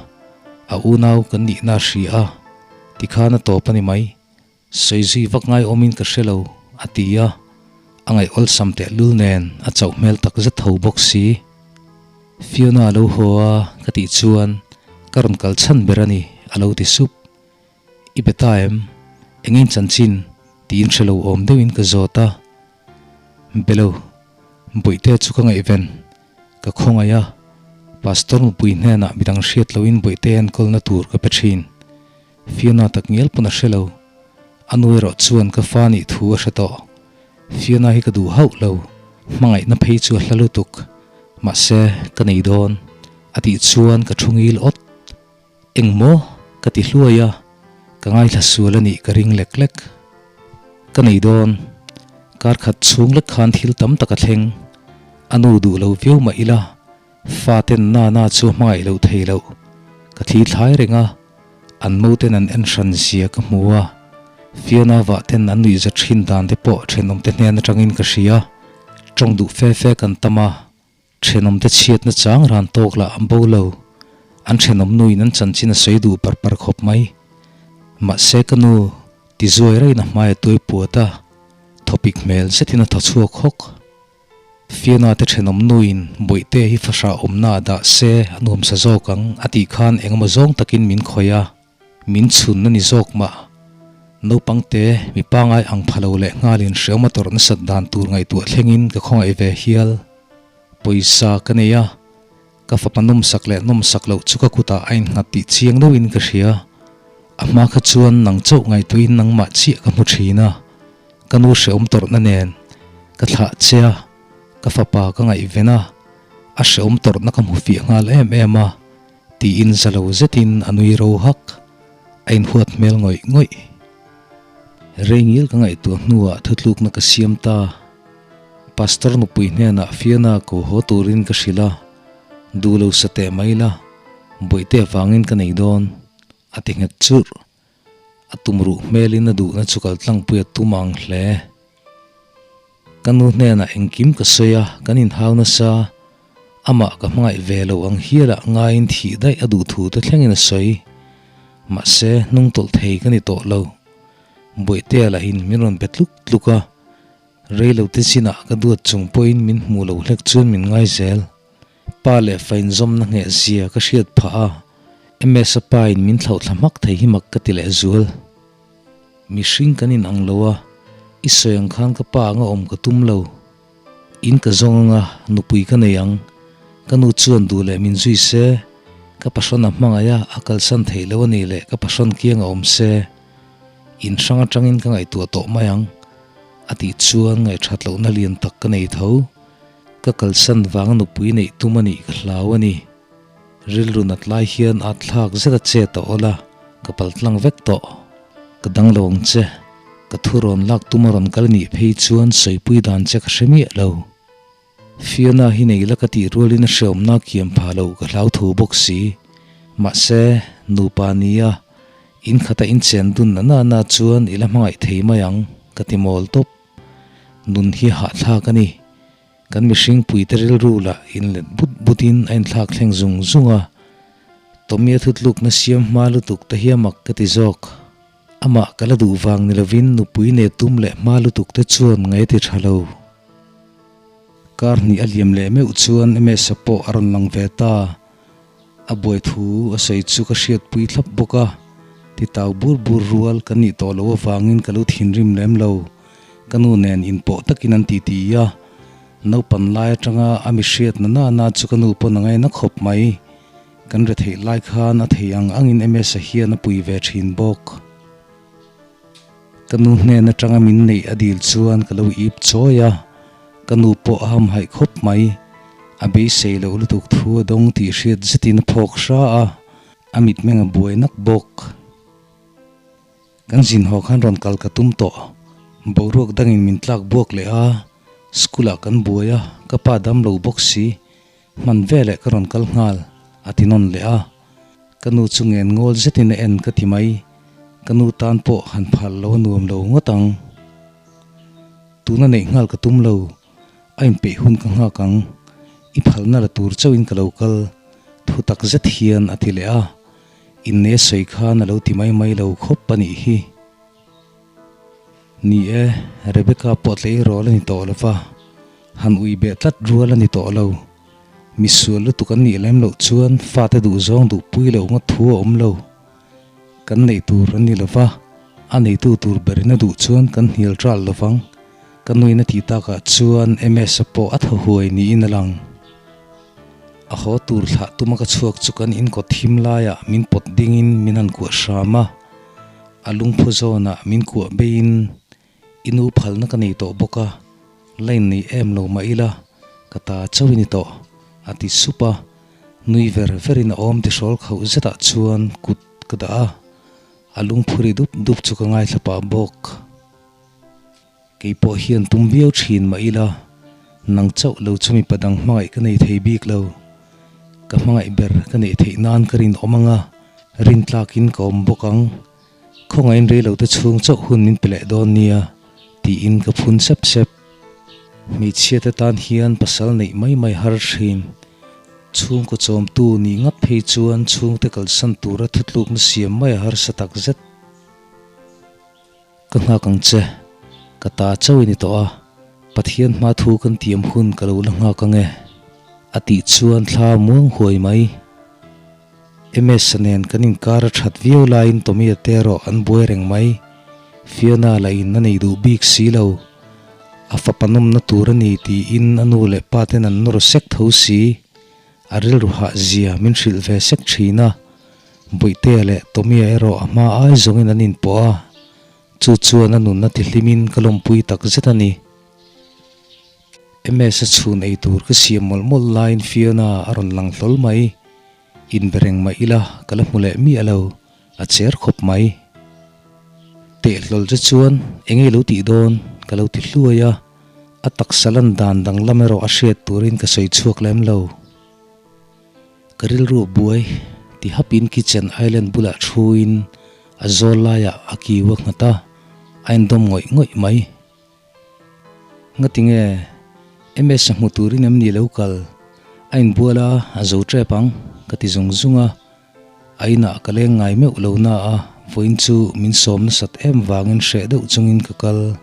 A: a unau kan nihna a hria a, tikhan a tawp a ni mai. Sawi zui vak ngai awmin ka hre lo, a ti a, a ngaih awlsam tehlul nen a chauh hmel tak zet tho bawk si. Fiona a lo haw a ka tih chuan ka rawn kal chhan ber a ni, a lo ti sup. I be ta em? Engin chanchin? tiin hre lo awm deuhin ka zawt a. Be lo, Bawihte chu ka ngaihven, ka khawngaih a, Pastor nupui hnenah midang hriat loin Bawihte enkawlna tur ka pe thin. Fiona tak ngial pawn a hre lo. A nu erawh chuan ka fa nih thu a hre tawh. Fiona hi ka duh hauh lo, hmangaihna phei chu a hla lutuk. Mahse, ka nei dawn, a tih chuan ka thu ngil awt. Eng maw? Ka ti hluai a, ka ngaithla sual a nih ka ring lek lek. Ka nei dawn. Kar khat chhung lek khan thil tam tak a thleng. A nu duh lo viau mah ila, fa ten na na chu a hmangaih loh thei loh. Ka thli thlai reng a, an mo ten an en hran zia ka hmu a, Fiona vah ten an nuihza thin dan te pawh thenawmte hnen atangin ka hria. Tawng duh fe fe kan tam a, Thenawmte chhiatna chang ran tawk lah an bo lo. An thenawm nuin an chanchin a sawi duh par par khawp mai. Mahse ka nu ti zuai raiin a hmai a tuai puat a, thawpik hmel zetin a thaw chhuak hawk. Fiona te thenawm nuin Bawihte hi fahrah awmna ah dah se a nuamsa zawk ang a tih khan engemaw zawng takin min khawih a. Min chhun a ni zawk mah. Naupang te mi pangai ang pha lo leh nghalin hreawm a tawrh nasat dan tur ngaihtuah thlengin ka khawngaih ve hial. Pawisa ka nei a, ka fapa nawmsak leh nawmsak loh chu ka kutah a innghat tih chiang deuhin ka hria. A hma kha chuan nang chauh ngaihtuahin nangmah chiah ka hmu thin a, ka nu hreawm tawrhna nen ka thlah che a, ka fapa ka ngaihven a, a hreawm tawrhna ka hmu fiah nghal em em a. Tiin za lo zetin a nui ro hak, a inhuat hmel ngawih ngawih. Rengil ka ngaihtuah hnuah thutlukna ka siam ta. Pastor nupui hnenah Fiona ko haw turin ka hrilh a, duh lo sa teh mai la, bawihte avangin ka nei dawn, a ti nghet churh. A tumruh hmelin a duhna chu kaltlangpui a tum ang hle. Ka nu hnenah engkim ka sawi a, kan inhau nasa. Amah ka hmangaih ve lo ang hialah ngaiin thih daih a duh thu te thlengin a sawi. Mahse, hnung tawlh thei ka ni tawh lo. Bawihtea lahin min rawn pe tluk tluk a, reilote chinah ka duat chung pawhin min hmuh lo hlek chuan min ngai zel. Pa leh fa inzawmna ngheh zia ka hriat phah a, MS-a pa in min thlauhthla hmak thei hi mak ka ti leh zual. Mihring kan in ang lo a, i sawi ang khan ka pa anga awm ka tum lo. In ka zawng anga nupui ka nei ang, ka nu chuan duh leh min zui se, ka pahrawn a hmangaih a, a kalsan theih lo a nih leh ka pahrawn kiang a awm se, in hrang atangin ka ngaihtuah tawh mai ang, a tih chuan ngaihthat lohna lian tak ka nei tho. Ka kalsan vanga nupui neih tum a nih ka hlau a ni. Rilru nat lai hian at thlak zet a che tawh awl a, ka pal tlang vek tawh. Ka dang lo ang che, ka thu rawn lak tum a rawn kal nih phei chuan sawipui dan che ka hre miah lo. Fiona hi nei la ka tih rualin a hreawmna kiam phah loh ka hlau thu bawk si. Mahse, nupa nia, in khata inchen dun na na na chuan i la hmangaih thei mai ang, ka ti mawl tawp. Nun hi hahthlak a ni. Kan mihring puite rilru lah inlet but butin a inthlak thleng zung zung a. Tommy-a thutlukna siam hma lutuk te hi a mak ka ti zawk. Amah ka la duh vang ni lovin nupui nei tum leh hma lutuk te chuan ngai ti tha lo. Kar hnih a liam leh meuh chuan Ms-a pawh a rawn lang ve ta. A buai thu a sawi chu ka hriatpui thlap bawk a, titau bur bur rual ka nih tawh loh avangin ka lo thinrim lem lo. Ka nu nen inpawh takin an titi a, naupan lai atanga a mi hriatna na na chu ka nu pawn a ngaina khawp mai. Kan retheih lai khan a thei ang angin Ms-a hian a pui ve thin bawk. Ka nu hnen atanga min neih a dil chuan ka lo ip chawi a, ka nu pawh a hamhaih khawp mai. A beisei loh lutuk thu a dawng tih hriat zetin a phawk hra a, a mitmeng a buai nak bawk. Kan zin haw khan rawn kal ka tum tawh. Boruak dangin min tlak buak leh a, school ah kan buai a, ka pa dam lo bawk si. Hman veleh ka rawn kal nghal, a ti nawn leh a. Ka nu chu ngen ngawl zetin a en ka ti mai. Ka nu tan pawh han phal lo a nuam lo ngawt ang. Tuna neih nghal ka tum lo, a inpeih hun ka nghak ang. I phalna la tur chauhin ka lo kal, thu tak zet hian a ti leh a, inne sawi khan a lo ti mai mai lo khawp a nih hi. Ni e, Rebecca pawh tleirawl a ni tawh lo va, han ui beh tlat rual a ni tawh lo. Misual lutuk an nih lem loh chuan fate duhzawng duhpui loh ngawt thu a awm lo. Kan neih tur a ni lo va, a neitu tur berin a duh chuan kan hnial ral lo vang. Ka nuin a tih takah chuan MS-a pawh a thaw huai niin a lang. A haw tur thlah tuma ka chhuak chu kan inkawt thim laiah min pawt dingin min han kuah hram a, a lungphu zawnah min kuah beiin I nu phalna ka nei tawh bawk a, line nei em lo mah ila ka ta chauh i ni tawh, a ti sup a, nui ver verin a awm tihrawl khauh zetah chuan kut ka dah a, a lungphu ri dup dup chu ka ngaithla pah bawk. Kei pawh hian tum viau thin mah ila, nang chauh lo chu mipa dang hmangaih ka nei thei bik lo. Ka hmangaih ber ka neih theih nan ka rinawm ang a, rintlakin ka awm bawk ang. Khawngaihin rei lo te chhung chauh hun min pe leh dawn nia, tiin ka phun sep sep. Hmeichhia te tan hian pasal neih mai mai har thin. Chhungkaw chawmtu nih ngat phei chuan chhungte kalsan tura thutlukna siam mai a harsa tak zet. Ka nghak ang che, ka ta chauh i ni tawh a, Pathian hma thu kan tiam hun ka lo la nghak ang e, a tih chuan thla muang huai mai. MS-a nen kan inkar a that viau laiin Tommy-a te erawh an buai reng mai. Fiona lah in a nei duh bik si lo. A fapa nawmna tur a ni tiin a nu leh pa ten an nawr sek tho si. A rilru hah zia min hrilh ve sek thin a. Bawihtea leh Tommy-a erawh a hma ai zawngin an inpawh a, chu chuan a nunna tihlimin ka lawmpui tak zet a ni. MS-a chhun ei tur ka siam mawlh mawlh laiin Fiona a rawn lang hlawl mai. Inbe reng mah ila ka la hmu leh miah lo, a cher khawp mai. Teh hlawl che chuan eng nge lo tih dawn ka lo ti hluai a, a taksa lan dan danglam erawh a hriat turin ka sawi chhuak lem lo. Ka rilru a buai ti hapin kitchen island bulah thuin a zawl laiah a kiu a nghat a, a indawm ngawih ngawih mai. Ngatinge MS a hmu turin em ni lo kal? A inbual a, a zo tep ang ka ti zung zung a, a inah ka leng ngai meuh lo na a, vawiin chu min sawm nasat em vangin hreh deuh chungin ka kal.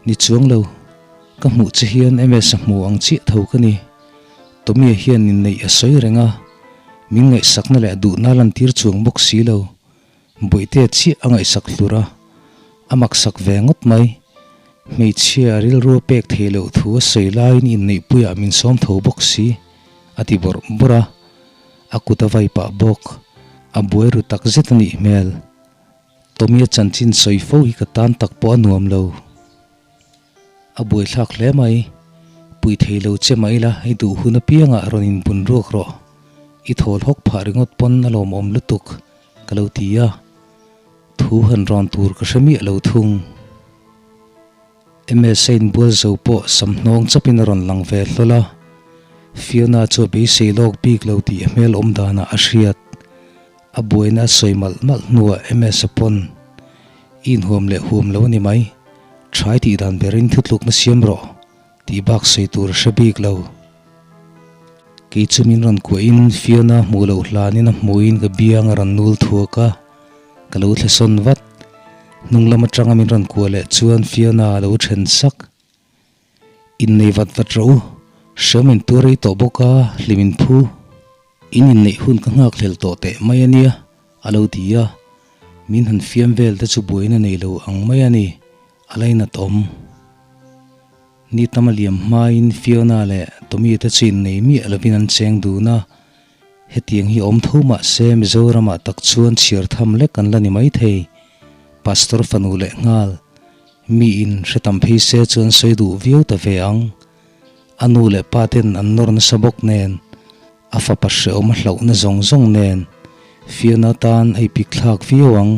A: Ni chuang lo, ka hmuh che hian MS a hmu ang chiah tho ka ni. Tommy-a hian inneih a sawi reng a, min ngaihsakna leh a duhna lantir chuang bawk si lo. Bawihtea chiah a ngaihsak hlur a, a maksak ve ngawt mai. Hmeichhia a rilru a pek theih loh thu a sawi laiin inneihpuiah min sawm tho bawk si, a ti bawrh bawrh a, a kut a vai pah bawk. A buai ru tak zet a nih hmel. Tommy-a chanchin sawi fo hi ka tan tak pawh a nuam lo. A buaithlak hle mai. Pui thei lo che mah ila i duh hun apiangah rawn inbun ruak rawh. I thawl hawk phah ringawt pawn a lawmawm lutuk ka lo ti a. Thu han rawn tur ka hre miah lo thung. MS-a inbual zo pawh sam hnawng chawpin a rawn lang ve hlawl a. Fiona chu a beisei lawk bik lo tih a hmel awm danah a hriat. A buaina a sawi malh malh hnuah MS-a pawn i inhuam leh huam lo a ni mai, ṭhai tih dan berin thutlukna siam rawh tih bak sawi tur a hre bik lo. Kei chu min rawn kuahin Fiona hmuh loh hlanin a hmuhin ka biang a rawn nul thuak a, ka lo thlasawn vat. Hnung lam atanga min rawn kuah leh chuan Fiona a lo then sak. Innei vat vat rawh u, hreawm in tuar ei tawh bawk a, hlim in phu. In inneih hun ka nghakhlel tawh teh mai a nia, a lo ti a. Min han fiam vel te chu buaina nei lo ang mai a ni, a lainat awm. Ni tam a liam hmain Fiona leh Tommy te chu innei miah lovin an cheng dun a. Hetiang hi awm tho mah se Mizoramah tak chuan chhiar tham lek an la ni maithei, Pastor fanu leh nghal. Miin hre tam phei se chuan sawi duh viau ta ve ang. A nu leh pa ten an nawr nasa bawk nen, a fapa hrehawm a hlauhna zawng zawng nen Fiona tan a ipik thlak viau ang.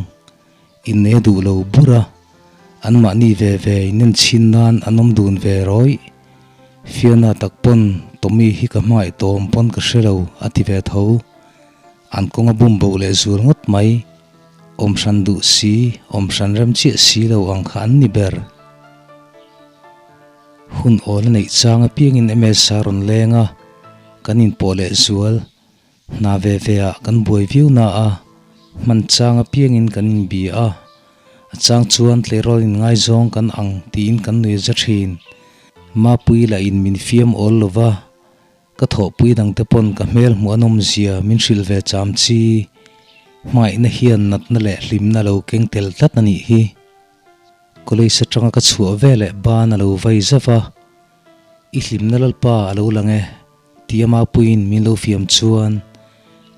A: Inne duh lo bur a, anmahni ve ve inen chhin nan an awm dun ve rawih. Fiona tak pawn Tommy hi ka hmangaih tawm pawn ka hre lo a ti ve tho. An kawng a bum bo leh zul ngawt mai. Awm hran duh si, awm hran rem chiah si lo ang kha an ni ber. Hun awl a neih chang apiangin Ms a rawn leng a, kan inpawh leh zual. Hna ve ve ah kan buai viau na a, hman chang apiangin kan inbi a. A chang chuan tleirawl inngaizawng kan ang tiin kan nui za thin. Mapui lah in min fiam awl lo va, ka thawhpui dangte pawn ka hmel hmuh a nawm zia min hrilh ve cham chi. Hmangaihna hian natna leh hlimna lo keng tel tlat a nih hi. College atanga ka chhuah ve leh ban a lo vai zauh a, I hlimna lalpa a lo lang e, tia Mapuiin min lo fiam chuan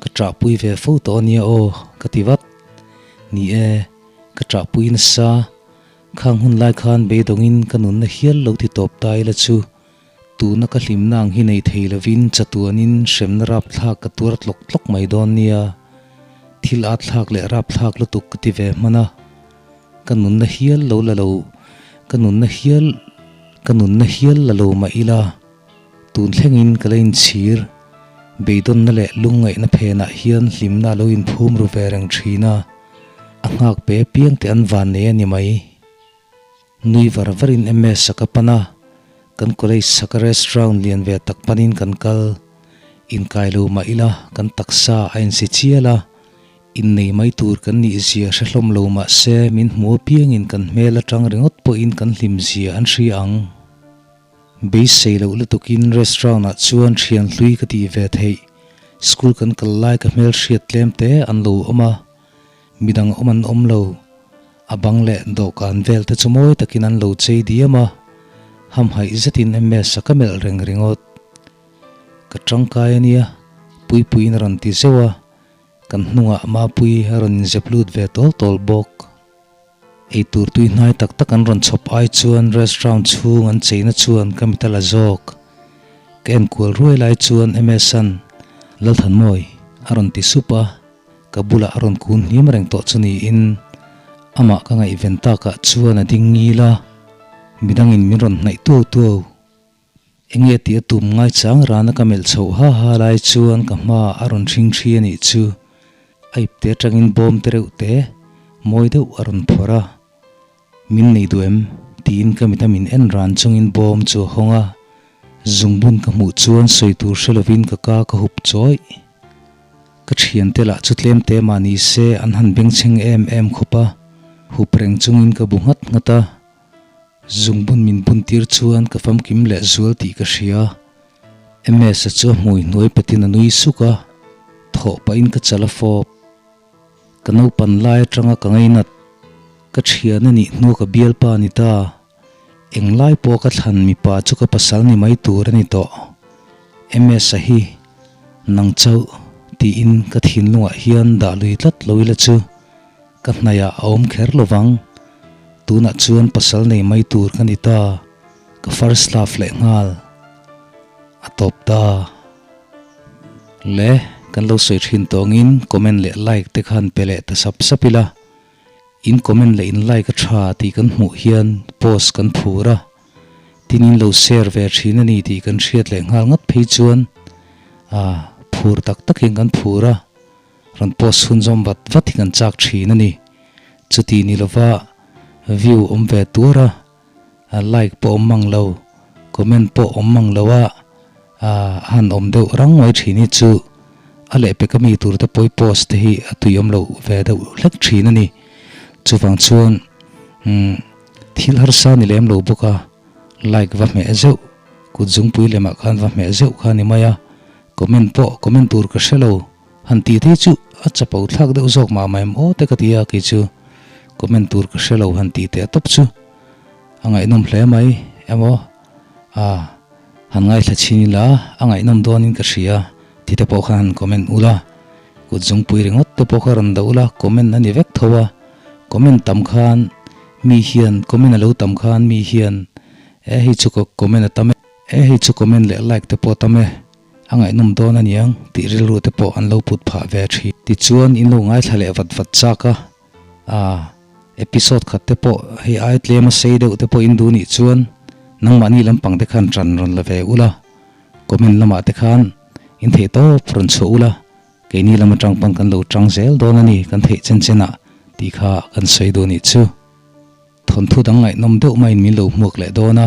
A: ka ṭahpui ve fo tawh a nia aw, ka ti vat. Ni e, ka ṭahpui nasa, khang hun lai khan beidawngin ka nunna hial lo ti tawp ta ila chu tuna ka hlimna ang hi nei thei lovin chatuanin hremna rapthlak ka tuar tlawk tlawk mai dawn nia, thil atthlak leh rapthlak lutuk ka ti ve hman a. Ka nunna hial lo la lo, ka nunna hial, ka nunna hial la lo mah ila, tun thlengin ka la inchhir. Beidawnna leh lungngaihna phenah hian hlimna a lo inphum ru ve reng thin a, a nghak pe piang te an van nei a ni mai. Nui var varin MS a ka pan a, kan college chhaka restaurant lian ve tak panin kan kal. Inkai lo mah ila kan taksa a insi chial a, Innei mai tur kan nih zia hre hlawm lo mah se min hmu apiangin kan hmel atang ringawt pawhin kan hlim zia an hria ang. Beisei loh lutukin restaurant ah chuan thian hlui ka tih ve theih, school kan kal lai ka hmel hriat tlem te an lo awm a, midang awm an awm lo. A bang leh dawhkan vel te chu mawi takin an lo chei diam a, hamhaih zetin MS a ka melh reng ringawt. Ka tangkai ania, Puipuiin a rawn ti zeuh a. Kan hnungah Mapui a rawn inzep lut ve tawl tawl bawk. Eitur tui hnai tak tak an rawn chhawp ai chuan restaurant chhung an cheina chuan ka mit a la zawk. Ka enkual ruai lai chuan MS-a'n, Lalthanmawi, a rawn ti sup a, ka bulah a rawn kun hniam reng tawh chu niin amah ka ngaihven takah chuan a ding ngil a, midangin min rawn hnaih tuau tuau. Enge tih a tum ngai chang rana ka melh chhoh ha ha lai chuan ka hma a rawn hring thi a nih chu. A ipte atangin bawm te reuh te mawi deuh a rawn phawrh a. Min nei duh em? tiin ka mita min en ran chungin bawm chu a hawng a. Zungbun ka hmuh chuan sawi tur hre lovin ka ka ka hup chawih. Ka thiante lah chu tlem te mah ni se an han bengchheng em em khawp a. Hup reng chungin ka bu nghat nghat a. Zungbun min bun tir chuan ka famkim leh zual tih ka hria. MS-a chu a hmui hnuai petin a nui suk a, thawh pahin ka chal a fawp. Ka naupan lai atanga ka ngainat, ka thian a nih hnu ka bialpa a ni ta. Englai pawh ka thlan mipa chu ka pasal ni mai tur a ni tawh. MS-a hi nang chauh tiin ka thinlungah hian dah lui tlat lo ila chu. Ka hnaihah a awm kher lo vang. Tunah chuan pasal nei mai tur ka ni ta. Ka first love leh nghal. A tawp ta. Le, kan lo sawi thin tawngin comment leh like te khan pe leh ta sap sap ila. In comment leh in like a tha tih kan hmuh hian post kan phur a. Tin in lo share ve thin a ni tih kan hriat leh nghal ngat phei chuan a phur tak takin kan phur a. Rawn post chhunzawm vat vat hi kan chak thin a ni. Chuti ni lova view awm ve tur a, like pawh awm mang lo, comment pawh awm mang lo a, a han awm deuh rang mai thin hi chu a lehpek ami tur te pawi post te hi a tui awm loh ve deuh hlek thin a ni. Chuvang chuan umm thil harsa ni lem lo bawk a, like va hmeh zeuh, kut zungpui lemah khan va hmeh zeuh kha a ni mai a, comment pawh comment tur ka hre lo. Han tih te chu a chapo thlak deuh zawk mah mah em aw te ka ti a, kei chu comment tur ka hre lo han tih teh tawp chu a ngaihnawm hle mai emaw a han ngaithla chhin ila a ngaihnawm dawnin ka hria ti te pawh khan han comment ula kut zungpui ringawt te pawh kha rawn dah ula comment a ni vek tho a comment tam khan mi hian comment a lo tam khan mi hian e hei chu ka comment a tam e e hei chu comment leh like te pawh a tam e. A ngaihnawm dawn a niang tih rilru te pawh an lo put phah ve thin. Tichuan in lo ngaithla leh vat vat chak a, aa episode khat te pawh hei ai tlem a sei deuh te pawh in duh nih chuan nangmahni lampang te khan ṭan rawn la ve ula, comment lamah te khan in theih tawp rawn chhuah ula, keini lam aṭang pawn kan lo ṭang zel dawn a ni kan theih chen chen ah tih kha kan sawi duh nih chu. Thawnthu dang ngaihnawm deuh maiin min lo hmuak leh dawn a.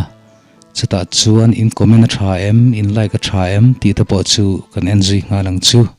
A: Chutah chuan in comment a tha em, in like a tha em tih te pawh chu kan en zui nghal ang chu.